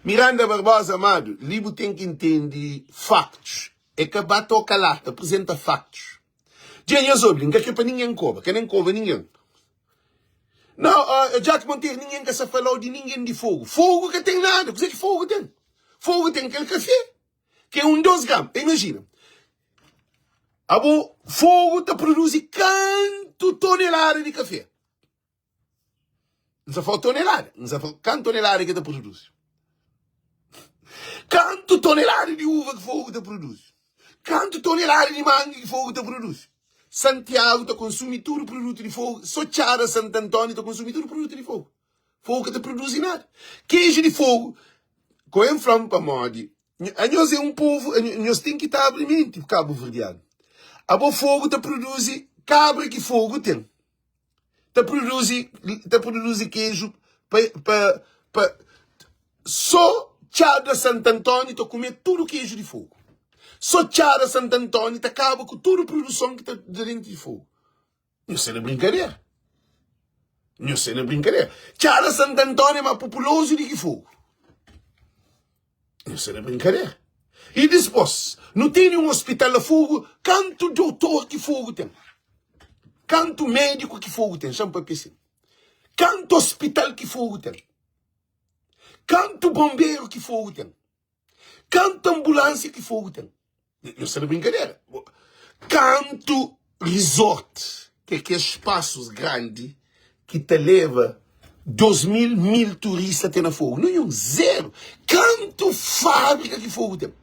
Miranda Barbosa amadu, li bu ten ki intendi faktus. É ka ba toka lata, apresenta faktus. Dja nhos obi li, N ka kre pa ningen koba, ka nen koba ningen. Nau, uh, Jack Monteiro, ningen ka sa falau di ningen di Fogo. Fogo ka ten nada. Kuzê ki Fogo ten? Fogo ten kel kafé, ki é un dos gram. Imajina, abo Fogo ta produzi kantu tonelada di kafé? N sa fala tonelada, N sa fala kantu tonelada ki ta produzi. Kantu tonelada di uva ki Fogo ta produzi. Kantu tonelada di manga ki Fogo ta produzi. Santiago ta konsumi tudu produtu di Fogo, so Txada Santu Antóniu ta konsumi tudu produtu di Fogo. Fogo ka ta produzi nada. Keju di Fogo, ko N fla-m pamodi anhos é un povu, anhos ten ki ta abri menti, kabuverdianu. Abo Fogo ta produzi kabra ki Fogo ten. Ta produzi, ta produzi keju pa, pa, pa so Txada Santu Antóniu ta kume tudu keju di Fogo. So Txada Santu Antóniu ta kaba ku tudu produson ki ta da dentu di Fogo. Nhos sta na brinkadera. Nhos sta na brinkadera. Txada Santu Antóniu é más populozu di ki Fogo. Nhos sta na brinkadera. I dispôs, nu tene un ospital na Fogo, kantu dotor ki Fogo ten? Kantu médiku ki Fogo ten? Xa-m papia sin. Kantu ospital ki Fogo ten? Kantu bonberu ki Fogo ten? Kantu anbulánsia ki Fogo ten? Nhos sta na brinkadera. Kantu resort, ki é kes spasus grandi ki ta leba 2000, 1000 turista ten na Fogo? Ninhun, zeru. Kantu fábrika ki Fogo ten?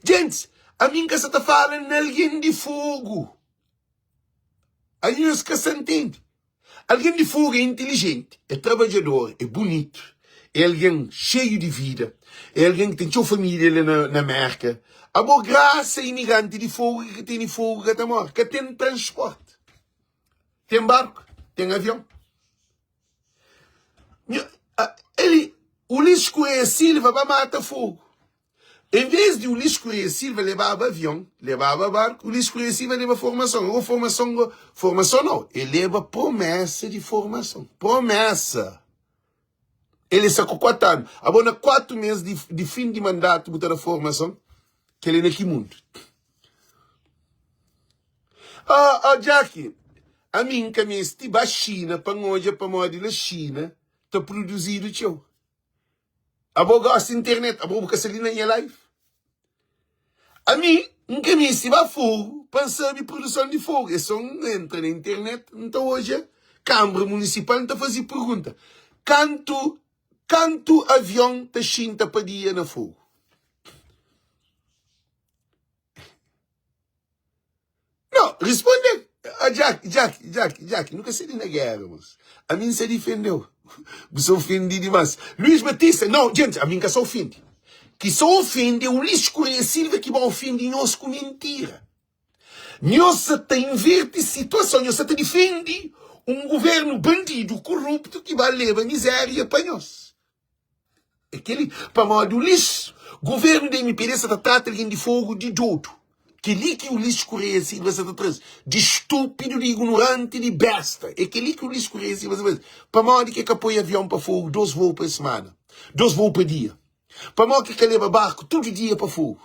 Gentis, ami N ka sa ta fala na algen di Fogo. Anhos ka sa ntende. Algen di Fogo é intilijenti, é trabadjador, é bunitu. É algen xeiu di vida, é algen ki ten txeu família la na, na Mérka. Abo grasa imigranti di Fogu ki ka tene Fogu ka ta móre. Ka ten transporti. Ten barku, ten avion. Nho, a, eli, Ulisses Correia Silva ba mata Fogu. Em vez di Ulisses Correia Silva lebaba avion, lebaba barku, Ulisses Correia Silva leba formason. Agora formason go, formason nau, el leba promesa di formason. Promesa! El sta ku 4 anu. Abo na 4 mes di, di fin di mandatu bu ta da formason? Kel é na ki mundu? Oh, oh Jack, ami N ka meste ba Xina pa N odja pamodi la Xina ta produzidu txeu. Abo gosta internet, abo bu ka sta li na nha live. Ami N ka meste ba Fogo pa N sabe produson di Fogo. É so N entra na internet N ta odja Kambra Munisipal N ta faze pergunta, kantu kantu avion ta xinta pa dia na Fogo? Não, responde. Ah, Jack, Jack, Jack, Jack, nunca sei na guerra, mas a mim se defendeu. Você ofendi demais. Luiz Batista, não, gente, a mim que só ofende. Que só ofende é o Luiz Correia Silva que vai ofender nós com mentira. Nós está inverte situação, nós está defende um governo bandido, corrupto, que vai levar miséria para nós. É kel-li. Pamodi Ulisses, governu di mpd sa ta trata algen di Fogu di dodu. Kel-li ki Ulisses Correia Silva sa ta traze. Di stúpidu, di ignoranti, di besta. É kel-li ki Ulisses Correia Silva sa ta traze. Pamodi ki el ka poi avion pa Fogu dos voo pa semana? Dos voo pa dia? Pamodi ki el ka leba barku tudu dia pa Fogu?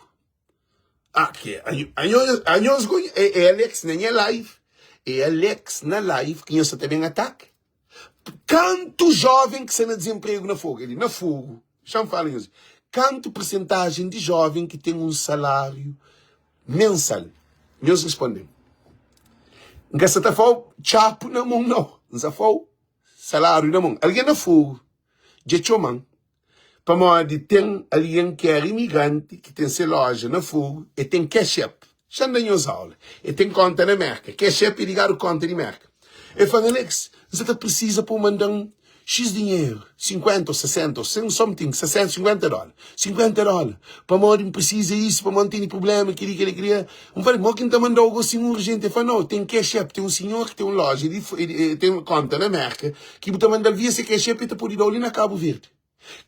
Ah, ki anhos é é Alex na nha live. É Alex na live ki nhos sa ta ben ataka. Kantu joven ki sta na dizenpregu na Fogu? Eli, na Fogu, xa-m fala nhos, kantu persentajen di joven ki ten un saláriu mensal? Nhos responde-m. N ka sa ta fla-u txapu na mon, nau. N sa fla-u saláriu na mon. Algen na Fogu dja txoma-m Pamodi ten algen ki éra imigranti ki ten se lója na Fogu, e ten Cash App. Xa-m da nhos aula. E ten kónta na Mérka. Cash App é ligadu kónta di Mérka. E fla-m, Alex, N sa ta prisiza pa bu manda-m xis dinheru, 50 ô 60 ô something, 60, 50 dóla. 50 dóla. Pamodi N prisiza isu, pamodi N tene prubléma, kel-li, kel-li, kel-li. N fla-l, Mô ki N ta manda-u gósi urjenti? E fla, Nau, ten Cash App. Ten un sinhor ki ten un lója di, ten kónta na Mérka ki bu ta manda-l via se Cash App, e ta pode da-u li na Kabu Verdi.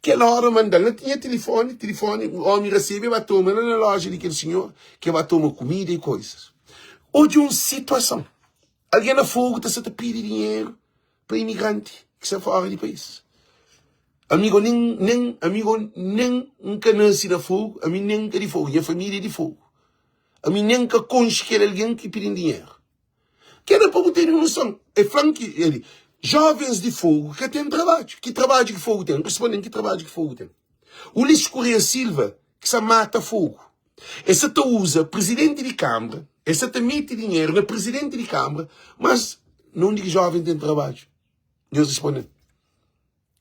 Kel óra manda-l na tinha tilifóni, tilifóni, ómi rasebe, e ba toma la na lója di kel sinhor, ki e ba toma kumida i koizas. Odja un situason, algen na Fogu ta sa ta pidi dinheru pa imigranti ki sta fóra di país. Ami go nen, nen, ami go nen N ka nase na Fogu, ami nen N ka di Fogu, nha família é di Fogu. Ami nen N ka konxe kel algen ki pidi-m dinheru. Kela pa bu tene un noson. E fla-m ki el, Jovens di Fogu ka ten trabadju. Ki trabadju ki Fogu ten? Responde-m, ki trabadju ki Fogu ten? Ulisses Correia Silva ki sa mata Fogu. E sa ta uza presidenti di Kambra, e sa ta mete dinheru na presidenti di Kambra, mas na undi ki joven ten trabadju? Nhos responde-m.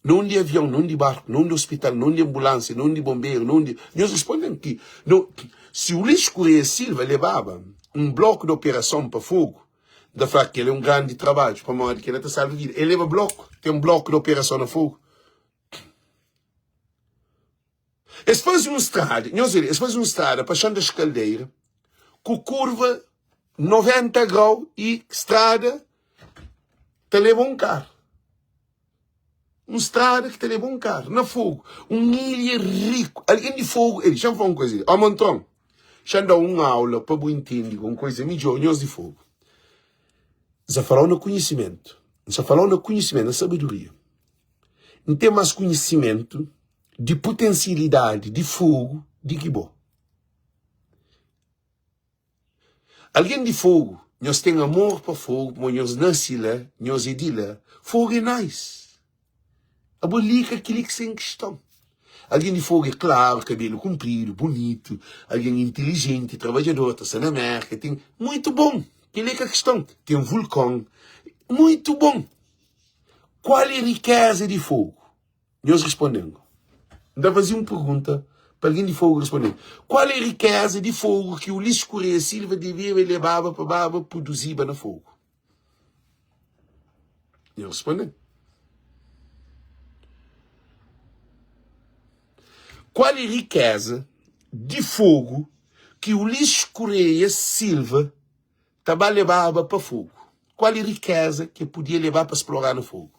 Na undi avion, na undi barku, na undi ospital, na undi anbulansia, na undi bonberu, na undi. Nhos responde-m ki no, si Ulisses Correia Silva lebaba un bloku di operason pa Fogu, N ta fla kel é un grandi trabadju, pamodi kel-la ta salva vida. El leba bloku, ten bloku di operason na Fogu. Es faze un strada, nhos odja, es faze un strada pa Xan das Kaldeira ku kurva 90 grau i strada ta leba un karu. Un strada ki ta leba un karu na Fogu, un ilha riku. Algen di Fogu, ei, xa-m fla un kuza li. Ó Montron, xa-m da-u un aula pa bu intende un kuza midjór, nhos di Fogu. N sa fala-u na konhisimentu, N sa fala-u na konhisimentu, na sabedoria. N ten más konhisimentu di putensialidadi di Fogu di ki bo. Algen di Fogu, nhos ten amor pa Fogu pamodi nhos nase la, nhos é di la. Fogu é nice. Abo li ka kili ki sen kiston. Algen di Fogu é klaru, kabelu kunpridu, bunitu, algen intilijenti, trabadjador, ta sta na Mérka, ten. Muitu bon, kili ka kiston. Ten vulkon, muitu bon. Kual é rikeza di Fogu? Nhos responde-m. N ta faze un pergunta pa algen di Fogu responde-m. Kual é rikeza di Fogu ki Ulisses Correia Silva debeba lebaba pa baba produziba na Fogu? Nhos responde-m. Kual é rikéza di Fogu ki Ulisses Correia Silva ta ba lebaba pa Fogu? Kual é rikéza ki el podia leba pa splorá na Fogu?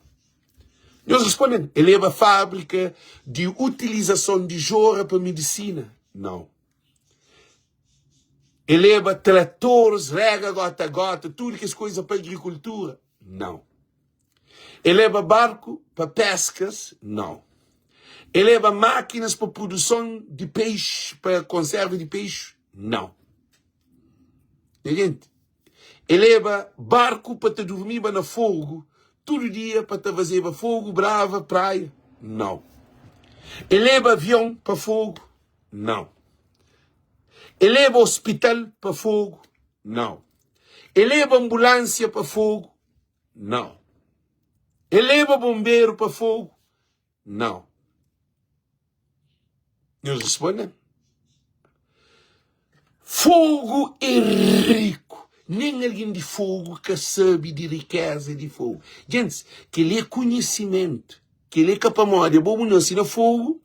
Nhos responde-m, el leba fábrika di utilizason di jora pa medisina? Nau. El leba tratores, rega gota-gota, tudu kes koisa pa agrikultura? Nau. E leba barku pa peskas? Nau. E leba mákinas pa produson di peixi, pa konserva di peixi? Nau. Nha genti, e leba barku pa ta durmiba na fogu tudu dia pa ta fazeba fogu brava praia? Nau. E leba avion pa fogu? Nau. E leba ospital pa fogu? Nau. E leba anbulánsia pa fogu? Nau. E leba bonberu pa fogu? Nau. Nhos responde-m. Fogu é riku. Nen algen di fogu ka sabe di rikéza di fogu. Gentis, kel-li é konhisimentu. Kel-li é ka pamodi abo bu nase na fogu,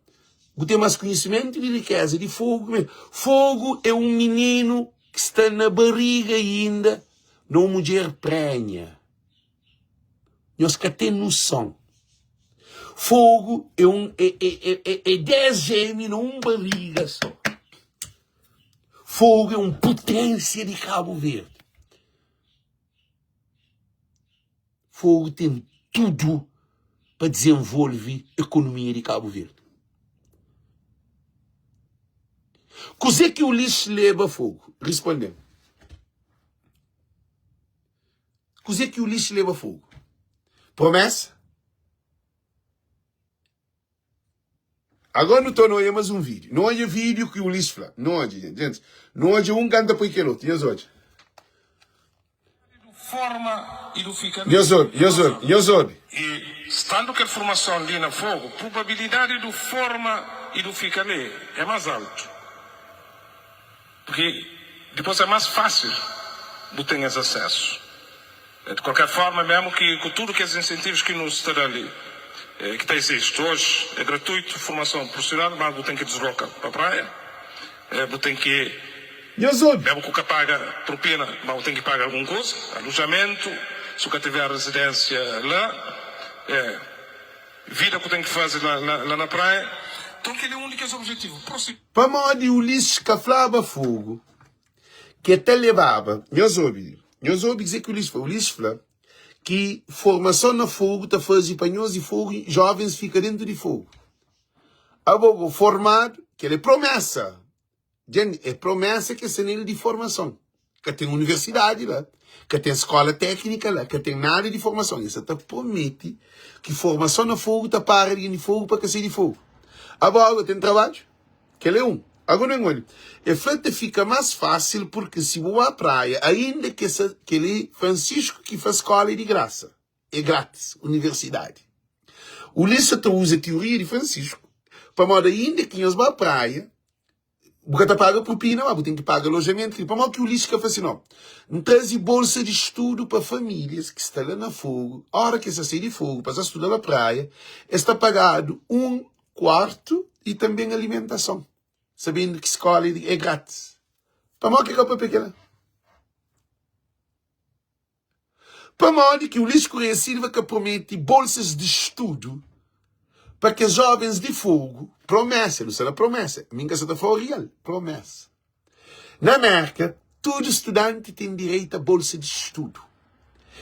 bu ten más konhisimentu di rikéza di fogu ki mi. Fogu é un mininu ki sta na bariga inda na un mudjer prenha. Nhos ka ten noson. Fogu é un é, é, é, é, é 10 gêmeo na un bariga só. Fogu é un potência di Cabo Verde. Fogu ten tudu pa dizenvolve ekonomia di Cabo Verde. Kuzê ki Ulisses leba Fogu? Responde-m. Kuzê ki Ulisses leba Fogu? Promesa? Agora nu torna odja mas un vídeo. Nu odja vídeo ki Ulisses fla. Nu odja, gente. Gente, nu odja un kanta poi kel otu. Nhos odja. Forma i du fika li. Nhos obi, nhos obi, nhos obi. I standu kel formason li na Fogu, probabilidadi du forma i du fika li é más altu. Purki dipôs é más fásil bu ten es asésu. Di kualker fórma, mésmu ki ku tudu kes insentivus ki nu sta da li, ki ta izisti oji, é gratuitu formason prufisional, mas bu ten ki disloka pa praia, bu ten ki, Nhos obi. mésmu ku ka paga propina, mas bu ten ki paga algun kuza, alojamentu, si bu ka tiver rezidénsia la, vida ku ten ki faze la na praia. Nton, kel-li é un di kes objetivu. Pamodi Ulisses ka flaba Fogu ki el ta lebaba. Nhos obi, nhos obi kuzê ki Ulisses fla. Ulisses fla ki formason na Fogu ta faze pa nhos di Fogu, jovens fika dentu di Fogu. Abo bo formadu, kel é promesa. Dja é promesa ki es ten el di formason. Ka ten universidadi la, ka ten skola teknika la, ka ten nada di formason. Es sa ta promete ki formason na Fogu ta para algen di Fogu pa ka sai di Fogu. Abo ago ten trabadju? Kel é un. Ago nu odja. E fla ta fika más fásil purki si bu ba praia, ainda ki esa kel-li Francisco ki fla skola é di grasa, é grátis, universidadi. Ulisses sa ta uza tioria di Francisco pamodi ainda ki nhos ba praia, Bu ka ta paga propina, ma bu ten ki paga alojamentu. Pamodi ki Ulisses ka fla si, No, N traze bolsa di studu pa famílias ki sta la na Fogu. Óra ki es ta sai di Fogu pa sa studa la Praia, es ta pagadu un kuartu i tanbê alimentason, sabendu ki skóla é grátis. Pamodi ki el ka papia kel-la? Pamodi ki Ulisses Correia Silva ka promete bolsas di studu pa kes jovens di Fogu? Promesa, nu sta na promesa, mi N ka sta ta fla real, promesa. Na Merka, tudu studanti ten direitu a bolsa di studu.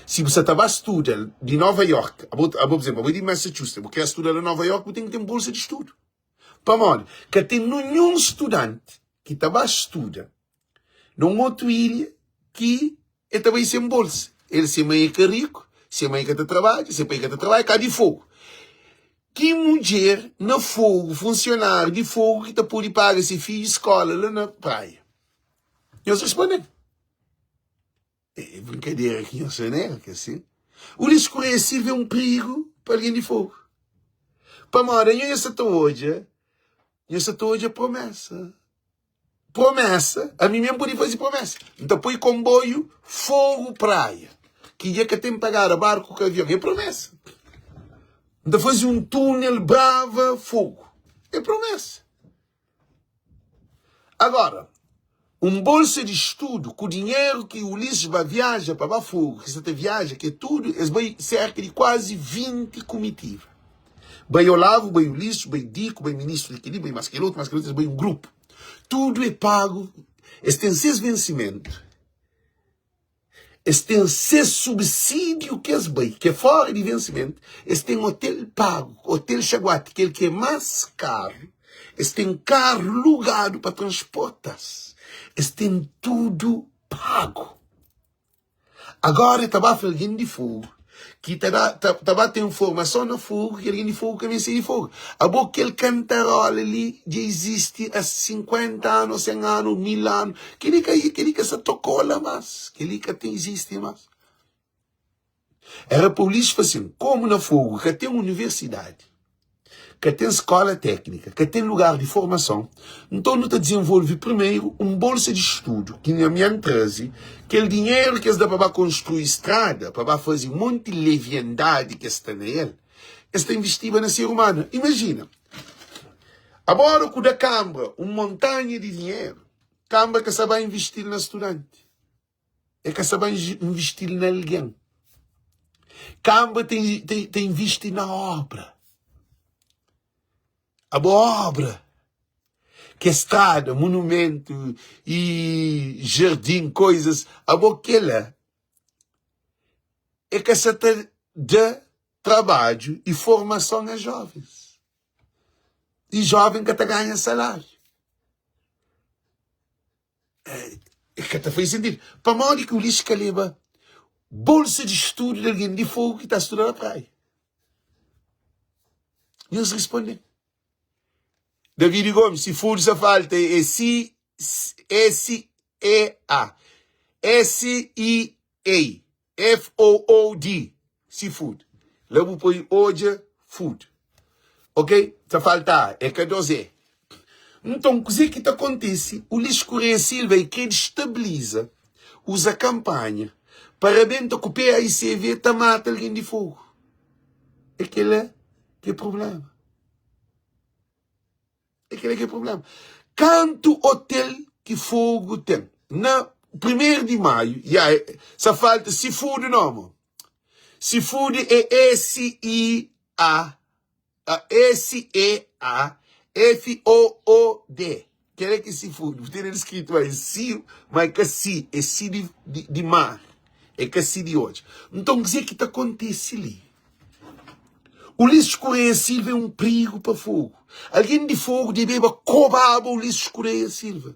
Si bu sta ta ba studa di Nova York, abo, abo, por exemplu, abo é di Massachusetts, bu kre studa na Nova York, bu ten ki ten bolsa di studu. Pamodi? Ka ten ninhun studanti ki ta ba studa na un otu ilha ki el ta bai sen bolsa. El, se mai é ka riku, se mai ka ta trabadja, se pai ka ta trabadja, ka di Fogu. Ki mudjer na Fogu, funsionáriu di Fogu ki ta pode paga se fidju skóla la na Praia? Nhos responde-m. É brinkadera ki nhos fla, né? Ke si. Ulisses Correia Silva é un prigu pa algen di Fogu. Pamodi anho nhos sa ta odja, nhos sa ta odja promesa. Promesa, ami mesmu pode faze promesa. N ta poi konboiu Fogu Praia, ki dja ka ten pagada barku ku avion. É promesa. N ta faze un túnel Brava Fogu. É promesa. Agora, un bolsa di studu ku dinheru ki Ulisses ba viaja pa ba Fogo, ki sa ta viaja, ki é tudu, es bai serka di kuazi 20 kumitiva. Bai Olavo, bai Ulisses, bai Dico, bai ministru di kel-li, bai mas kel otu, mas kel otu, es bai un grupu. Tudu é pagu, es ten ses vensimentu. Es ten ses subsídiu ki es bai, ki é fora di vensimentu, es ten otel pagu, otel xaguati, kel ki é más karu, es ten karu lugadu pa transporta-s, es ten tudu pagu. Agora e ta ba fla algen di Fogu ki ta da, ta, ta ba ten formason na Fogu, ki algen di Fogu ka meste di Fogu. Abo kel kantarola li dja izisti a 50 anu, 100 anu, 1000 anu. Kel-li ka, kel-li ka sa ta kola más, kel-li ka ta izisti más. Era pa Ulisses fla sin, komu na Fogu ka ten universidadi, ka ten skola téknika, ka ten lugar di formason, nton nu ta dizenvolve primeru un bolsa di studu ki nha mi N traze kel dinheru ki es da pa ba konstrui strada, pa ba faze monti leviandadi ki es sta na el, es ta invistiba na ser umanu. Imajina, abora ku da kanbra un montanha di dinheru, kanbra ka sa ba investil na studanti. E ka sa ba investil na algen. Kanbra ta, ta, ta invisti na obra. Abo obra, ke strada, monumentu i jardin, koizas, abo kela e ka sa ta da trabadju i formason a jovens. I joven ka ta ganha saláriu. É ka ta faze sentidu. Pamodi ki Ulisses ka leba bolsa di studu di algen di Fogu ki ta studa na Praia? Nhos responde. Davidi Gomes, si Food sa falta é si S E A S I A F-O-O-D, seafood. La bu poi odja food. Ok? Ta falta A, é ka 2 E. Nton, kuzê ki ta kontise? Ulisses Correia Silva e krê destabiliza, uza kanpanha pa rabenta ku PAICV ta mata algen di fogu. É kel-la ki é prubléma. É kel-la ki é prubléma. Kantu otel ki Fogu ten? Na primeru di maiu, ya, sa falta Seafood nomo. Seafood é S-I-A, S-E-A-F-O-O-D. Kel-la ki é seafood. Bu tene skritu ma é si, ma é ka si, é si di, di, di mar, é ka si di odja. Nton, kuzê ki ta kontise li? Ulisses Correia Silva é un prigu pa Fogu. Algen di Fogu debeba kobaba Ulisses Correia Silva.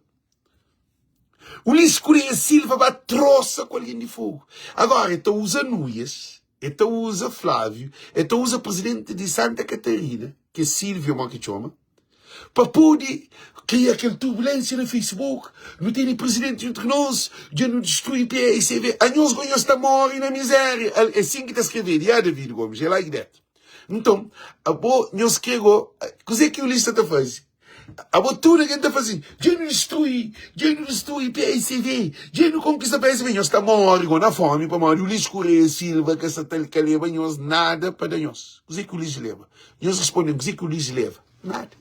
Ulisses Correia Silva ba trosa ku algen di Fogu. Agora, el ta uza Nuias, el ta uza Flávio, el ta uza presidenti di Santa Catarina, ki é Silvio mo ki txoma, Pa pode kria kel turbulênsia na Facebook, nu tene presidenti entre nos, dja nu distrui PAICV, anhos go nhos ta morre na mizéria. É sin ki ta skrevedu, ya David Gomes, é like that. Nton, abo nhos kre go, kuzê ki Ulisses ta faze? Abo tudu algen ta fla sin, dja nu distrui, dja nu distrui PAICV, dja nu konkista PAICV, nhos ta morre go na fomi pamodi Ulisses Correia Silva ka sa ta ka leba nhos nada pa da nhos. Kuzê ki Ulisses leba? Nhos responde-m, kuzê ki Ulisses leba? Nada.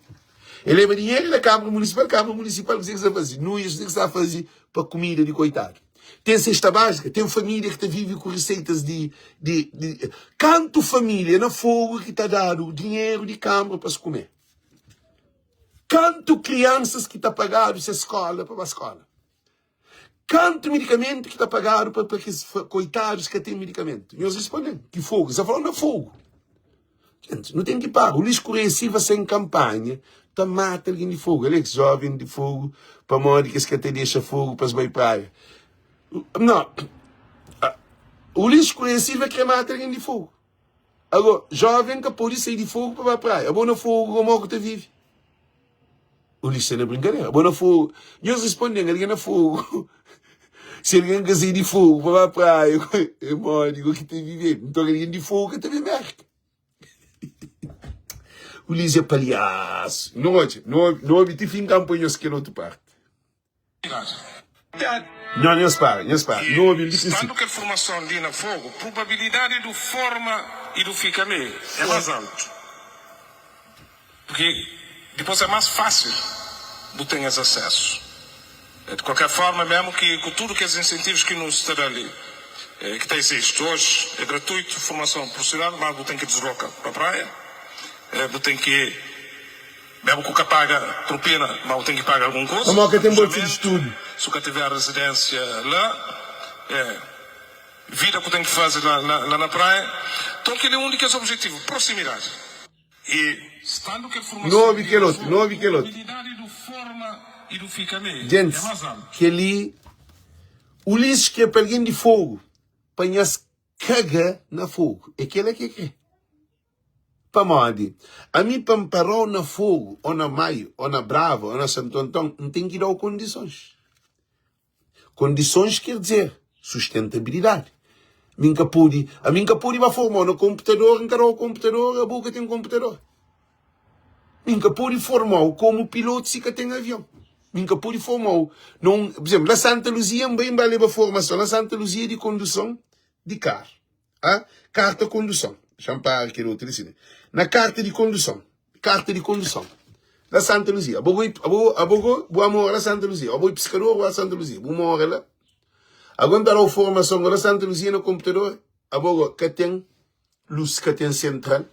El leba dinheru na Câmara Municipal, Câmara Municipal kuzê ki sta faze? Nuias kuzê ki sta faze pa kumida di koitadu? Ten sesta básica, ten família ki ta vive ku receitas di, di, di kantu família na Fogo ki ta dadu dinheru di Câmara pa es kume? Kantu kriansas ki ta pagadu ses skola pa ba skola? Kantu medikamentu ki ta pagadu pa pa kes koitadus ka ten medikamentu? Nhos responde-m, ki fogu? Sa fala na fogu. Gente, nu ten ki para. Ulisses Correia Silva sen kanpanha ta mata algen di fogu. Alex, joven di fogu, pamodi ki es ka ta dexa fogu pa es bai praia? Não. Ulisses Correia Silva kre mata algen di fogu. Ago, joven ka pode sai di fogu pa ba praia. Abo na fogu, como ku ta vive? Ulisses sta na brinkadera. Bo na fogu. Nhos responde-m, algen na fogu. Si algen ka sai di fogu pa ba praia, é modi ku ki ta vive? Nton algen di fogu ka ta ben Merka. Ulisses é palhasu. Nu odja, nu obi ti fin kanpu nhos kel otu parti. Nho, nhos para, nhos para. Nu obi-l di Stando prinsipiu. kel formason li na Fogu, probabilidadi du forma i du fika li é más altu. Purki dipôs é más fásil bu ten es asésu. Di kualker forma, mésmu ki ku tudu kes insentivus ki nu sta da li, ki ta izisti oji, é gratuitu formason prufisional, mas bu ten ki disloka pa praia, bu ten ki, mésmu ku ka paga propina, mas bu ten ki paga algun kuza, Pamodi ka ten bolsa di studu. Si bu ka tiver rezidénsia la, vida ku ten ki faze la na praia. Nton, kel-li é un di kes objetivu, prosimidadi. Nu obi kel otu, nu obi kel otu. Gentis, kel-li Ulisses kre pa algen di Fogu pa nhas kaga na Fogu. É kel-la ki el kre. Pamodi? Ami pa N para-u na Fogu, ô na Maio, ô na Brava, ô na Santu Anton, N ten ki da-u kondisons. Kondisons ker dizer sustentabilidadi. Mi N ka pode, ami N ka pode ba formau na konputador, N ka dau konputador, abo ka ten konputador. Mi N ka pode formau komu pilotu si ka ten avion. Mi N ka pode formau na un, pur izénplu, na Santa Luzia N bai N ba leba formason na Santa Luzia di konduson di karu. A karta konduson. Xa-m para kel otu li si. Na karta di konduson. Karta di konduson. La Santa Luzia. Abo go, abo, abo go, bu amora la Santa Luzia. Abo é piskador, bu la Santa Luzia. Bu mora la. Ago N ta da-u formason go la Santa Luzia na konputador. Abo go, ka ten lus, ka ten sentral,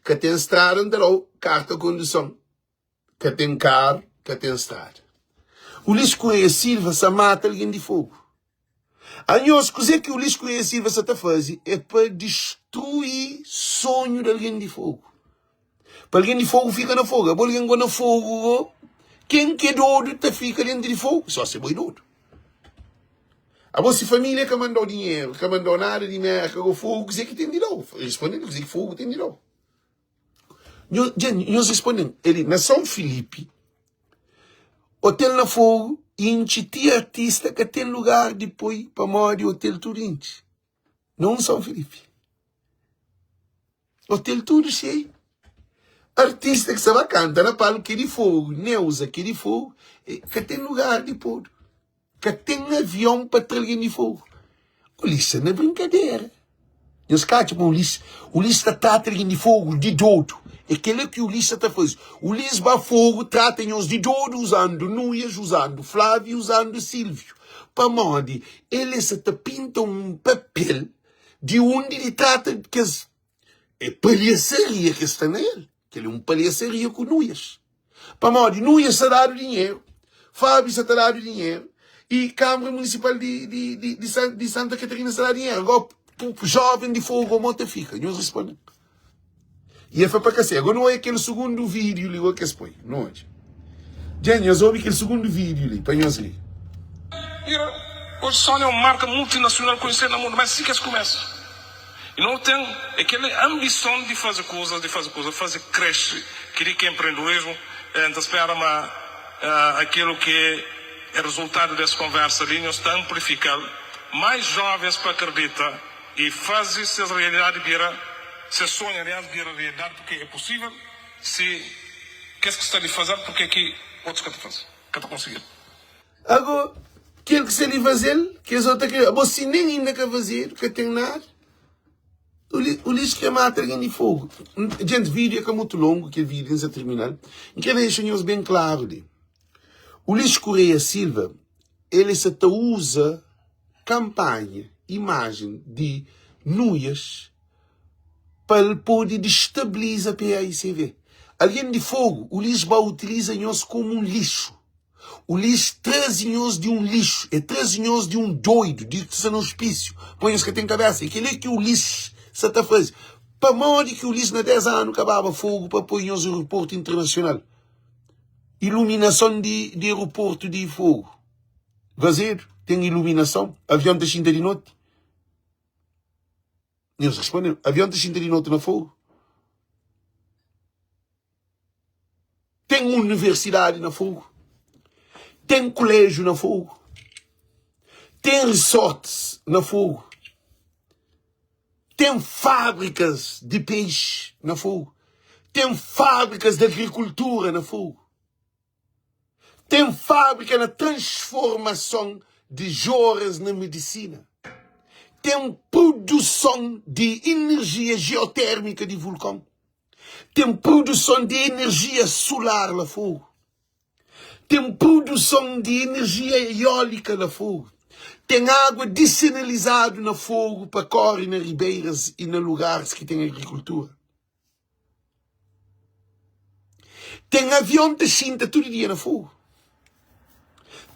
ka ten strada, N ta da-u karta konduson. Ka ten karu, ka ten strada. Ulis Correia Silva sa mata algen di fogu. Anhos, kuzê ki Ulis Correia Silva sa ta faze é pa distrui sonhu di algen di fogu. Pa algen di fogu fika na fogu. Abo algen go na fogu go, ken ki é dodu ta fika dentru di fogu? Só si bo é dodu. Abo si família ka manda-u dinheru, ka manda-u nada di Merka go fogu, kuzê ki ten di da-u? Responde-m kuzê ki fogu ten di da-u. Nho, dja, nhos responde-m, el na São Filipe, hotel na Fogo intxi ti artista ka ten lugar di poi pamodi hotel tudu intxi. Na un São Filipe. Hotel tudu xeiu. Artista ki sa ba kanta na palku ki é di Fogo, Neuza ki é di Fogo, ka ten lugar di podu. Ka ten avion pa tra algen di fogu. Ulisses sta na brinkadera. Nhos ka atxa ma Ulisses, Ulisses ta trata algen di fogu di dodu. É kel-la ki Ulisses sa ta faze. Ulisses ba fogu trata nhos di dodu uzandu Nuias, uzandu Flaviu, uzandu Silviu. Pamodi el sa ta pinta un papel di undi di trata kes É palhasaria ki es sta na el. Kel é un palhasaria ku Nuias. Pamodi Nuias sta dadu dinheru, Fábio sta ta dadu dinheru i Kâmara Munisipal di, di, di, di, San, di Santa Katarina sta dadu dinheru. Agora, jóven di Fogo mo ta fika? Nhos responde. I el fla pa ka ser. Agora nu odja kel sugundu vídiu li, ki es poi. Nu odja. Dja nhos obi kel sugundu vídiu li pa nhos ri. Mira, oji Sony é un marka multinasional konhesidu na mundu, ma é si ki es kumesa. I no ten é kel anbison di faze kuzas, di faze kuzas, faze krese, kel-li ki é enprendedorismu. N ta spera ma akilu ki é rezultadu des konversa li, nhos ta anplifika-l, mais jovens pa akredita i faze ses realidadi bira, ses sonhu, aliás, bira realidadi, purke é pusível si kes ki sta li faze-l, purke ki otus ka ta faze, ka ta konsigi-l. Ago, kel ki sta li faze-l, kes otu ka. Abo si nen inda ka fazedu, ka ten nada. Ulis kre mata algen di fogu. Djent, vídiu é ka mutu longu, kel vídiu N sa termina-l. N kre dexa nhos ben klaru li. Ulis Correia Silva, el sa ta uza kanpanha, imajen di Nuias pa el pode distabiliza PAICV. Algen di fogu, Ulis ba utiliza nhos komu un lixu. Ulis traze nhos di un lixu, e traze nhos di un doidu, di ki sta na ospísiu, poi nhos ka ten kabésa. É kel-li ki Ulis sa ta faze. Pamodi ki Ulis na 10 anu ka baba Fogu pa poi nhos aeroportu internasional? Iluminason di di aeroportu di Fogu vazedu? Ten iluminason? Avion ta xinta di noti? Nhos responde-m, avion ta xinta di noti na Fogu? Ten universidadi na Fogu, ten kuléjiu na Fogu, ten resorts na Fogu, ten fábrikas di peixi na Fogu, ten fábrikas di agrikultura na Fogu, ten fábrika na transformason di joras na medisina, ten produson di inerjia jeotérmika di vulkon. Ten produson di enerjia sular la Fogu. Ten produson di enerjia eólika na Fogu. Ten água disenalizadu na Fogu pa kóre na ribeiras i na lugaris ki ten agrikultura. Ten avion ta xinta tudu dia na Fogu.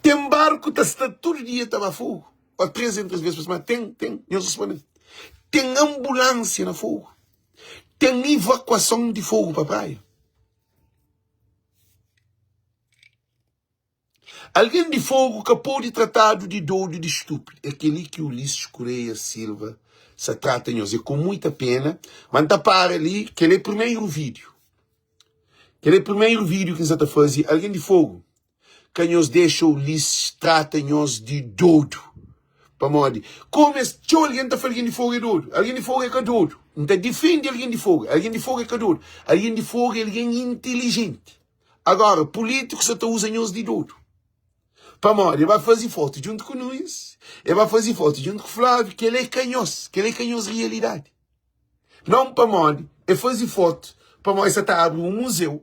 Ten barku ta sta tudu dia ta ba Fogu, ô três en três bês pa simana. Ten, ten, nhos responde-m. Ten anbulánsia na Fogu. Ten ivakuason di Fogu pa praia. Algen di Fogu ka pode tratadu di dodu di stúpidu. É kel-li ki Ulisses Correia Silva sa trata nhos. É ku muita pena, ma N ta para li. Kel é primeru vídiu. Kel é primeru vídiu ki N sa ta faze. Algen di Fogu, ka nhos dexa Ulisses trata nhos di dodu. Pamodi, komu es txeu algen ta fla algen di Fogu é dodu. Algen di Fogu é ka dodu. N ta difende algen di Fogu. Algen di Fogu é ka dodu. Algen di Fogu é algen intilijenti. Agora, político sa ta usa nhos di dodu. Pamodi, e ba faze foto djuntu ku Nunes, e ba faze foto djuntu ku Flávio, kel é ka nhos, kel é ka nhos realidade. Não pamodi, e faze foto, pamodi sa ta abri um museu,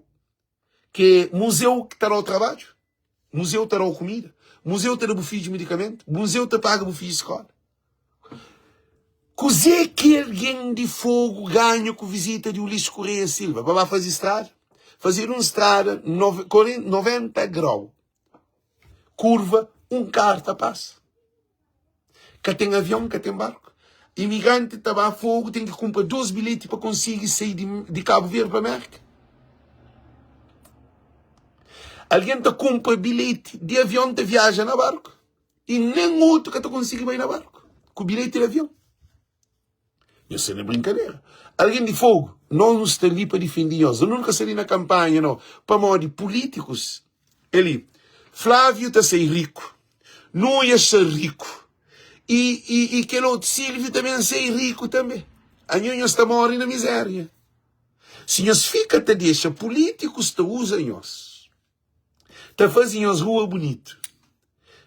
ke museu ki ta dau trabadju, museu ta dau kumida, museu ta da bu fidju medicamento, museu ta paga bu fidju skola. Kuzê ki algen di Fogu ganha ku vizita di Ulisses Correia Silva? Pa ba faze strada? Fazedu un strada 90 grau, kurva, un karu ta pasa. Ka ten avion, ka ten barku. Imigranti ta ba Fogu ten ki kunpra 2 bilheti pa konsigi sai di Kabu Verdi pa Merka. Algen ta kunpra bilheti di avion ta viaja na barku. I nen otu ka ta konsigi bai na barku ku bilheti di avion. Nhos sta na brinkadera. Algen di Fogu, nos nu sta li pa difende nhos. Nu ka sta li na kanpanha, no. Pamodi pulítikus é li. Fláviu ta sai riku, Nuias sai riku, i, i, i kel otu Silviu ta ben sai riku tanbe. Anho nhos ta móre na mizéria. Si nhos fika ta dexa pulítikus ta uza nhos. Ta faze nhos rua bunitu,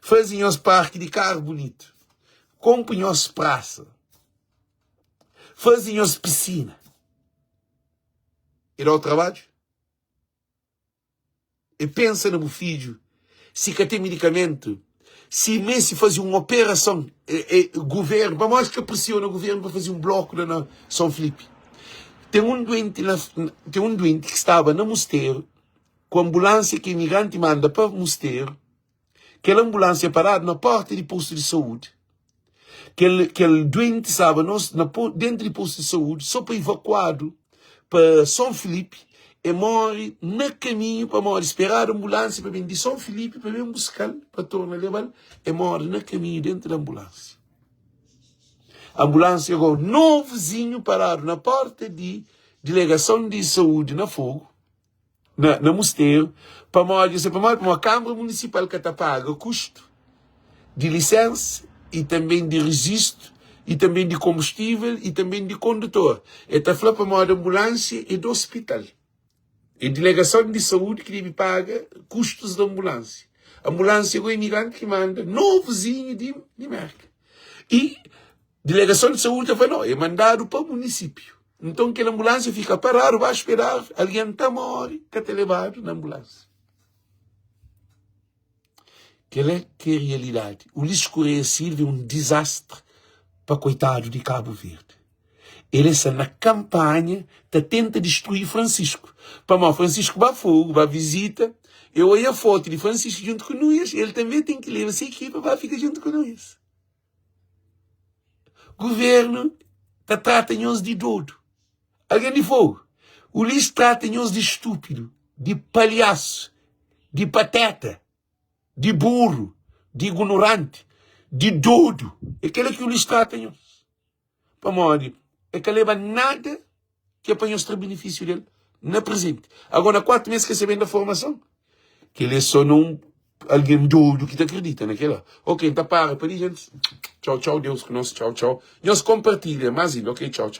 faze nhos parki di karu bunitu, konpu nhos prasa, faze nhos pisina. E da-u trabadju? E pensa na bu fidju si ka ten medikamentu, si meste faze un operason, e, e, guvernu, pamodi es ka presiona guvernu pa faze un bloku la na Son Filipi? Ten un duenti na, ten un duenti ki staba na Musteru, Ku anbulánsia ki imigranti manda pa Musteru, kel anbulánsia paradu na pórta di postu di saúdi. Kel, kel duenti staba nos, na, dentu di postu di saúdi, sô pa ivakuadu pa Son Filipi. E móre na kaminhu pamodi speradu anbulánsia pa ben di Son Filipi pa ben buska-l, pa torna leba-l. E móre na kaminhu dentu di anbulánsia. Anbulánsia gó novuzinhu paradu na pórta di dilegason di saúdi na Fogu. na, na Musteru, pamodi, se pamodi, pamodi Kâmara Munisipal ka ta paga kustu di lisensa i tanben di rejistu i tanben di konbustível i tanben di kondutor. E ta fla pamodi anbulánsia é di ospital, é dilegason di saúdi ki debe paga kustus di anbulánsia. Anbulánsia go imigranti ki manda novuzinhu di, di Merka. I Dilegason di saúdi ta fla, No, e mandadu pa munisípiu. Nton, kel anbulánsia fika paradu baxu pé di arvi, algen ta móre, ka ta lebadu na anbulánsia. Kel-la ki é rialidadi. Ulisses Correia Silva é un dizastri pa koitadu di Kabu Verdi. El é sta na kanpanha ta tenta distrui Francisco. Pamodi Francisco ba Fogu, ba vizita, e oia fotu di Francisco djuntu ku Nuias, el tanbe ten ki leba se ekipa ba fika djuntu ku Nuias. Governo ta trata nhos di dodu. Algen di Fogo, Ulisses trata nhos di estúpido, di palhaço, di pateta, di burro, di ignorante, di dodu. É kela ki Ulisses trata nhos. Pamodi e ka leba nada ki é pa nhos tra benefísiu del na prezenti. Agora, na 4 mês ki es ta ben da formason, kel é só na un algen dodu ki ta kridita na kela. Ok, N ta para pa li, gentis. Txau, txau, Deus ku nos. Txau, txau. Nhos konpartilha más inda. Ok, txau, txau.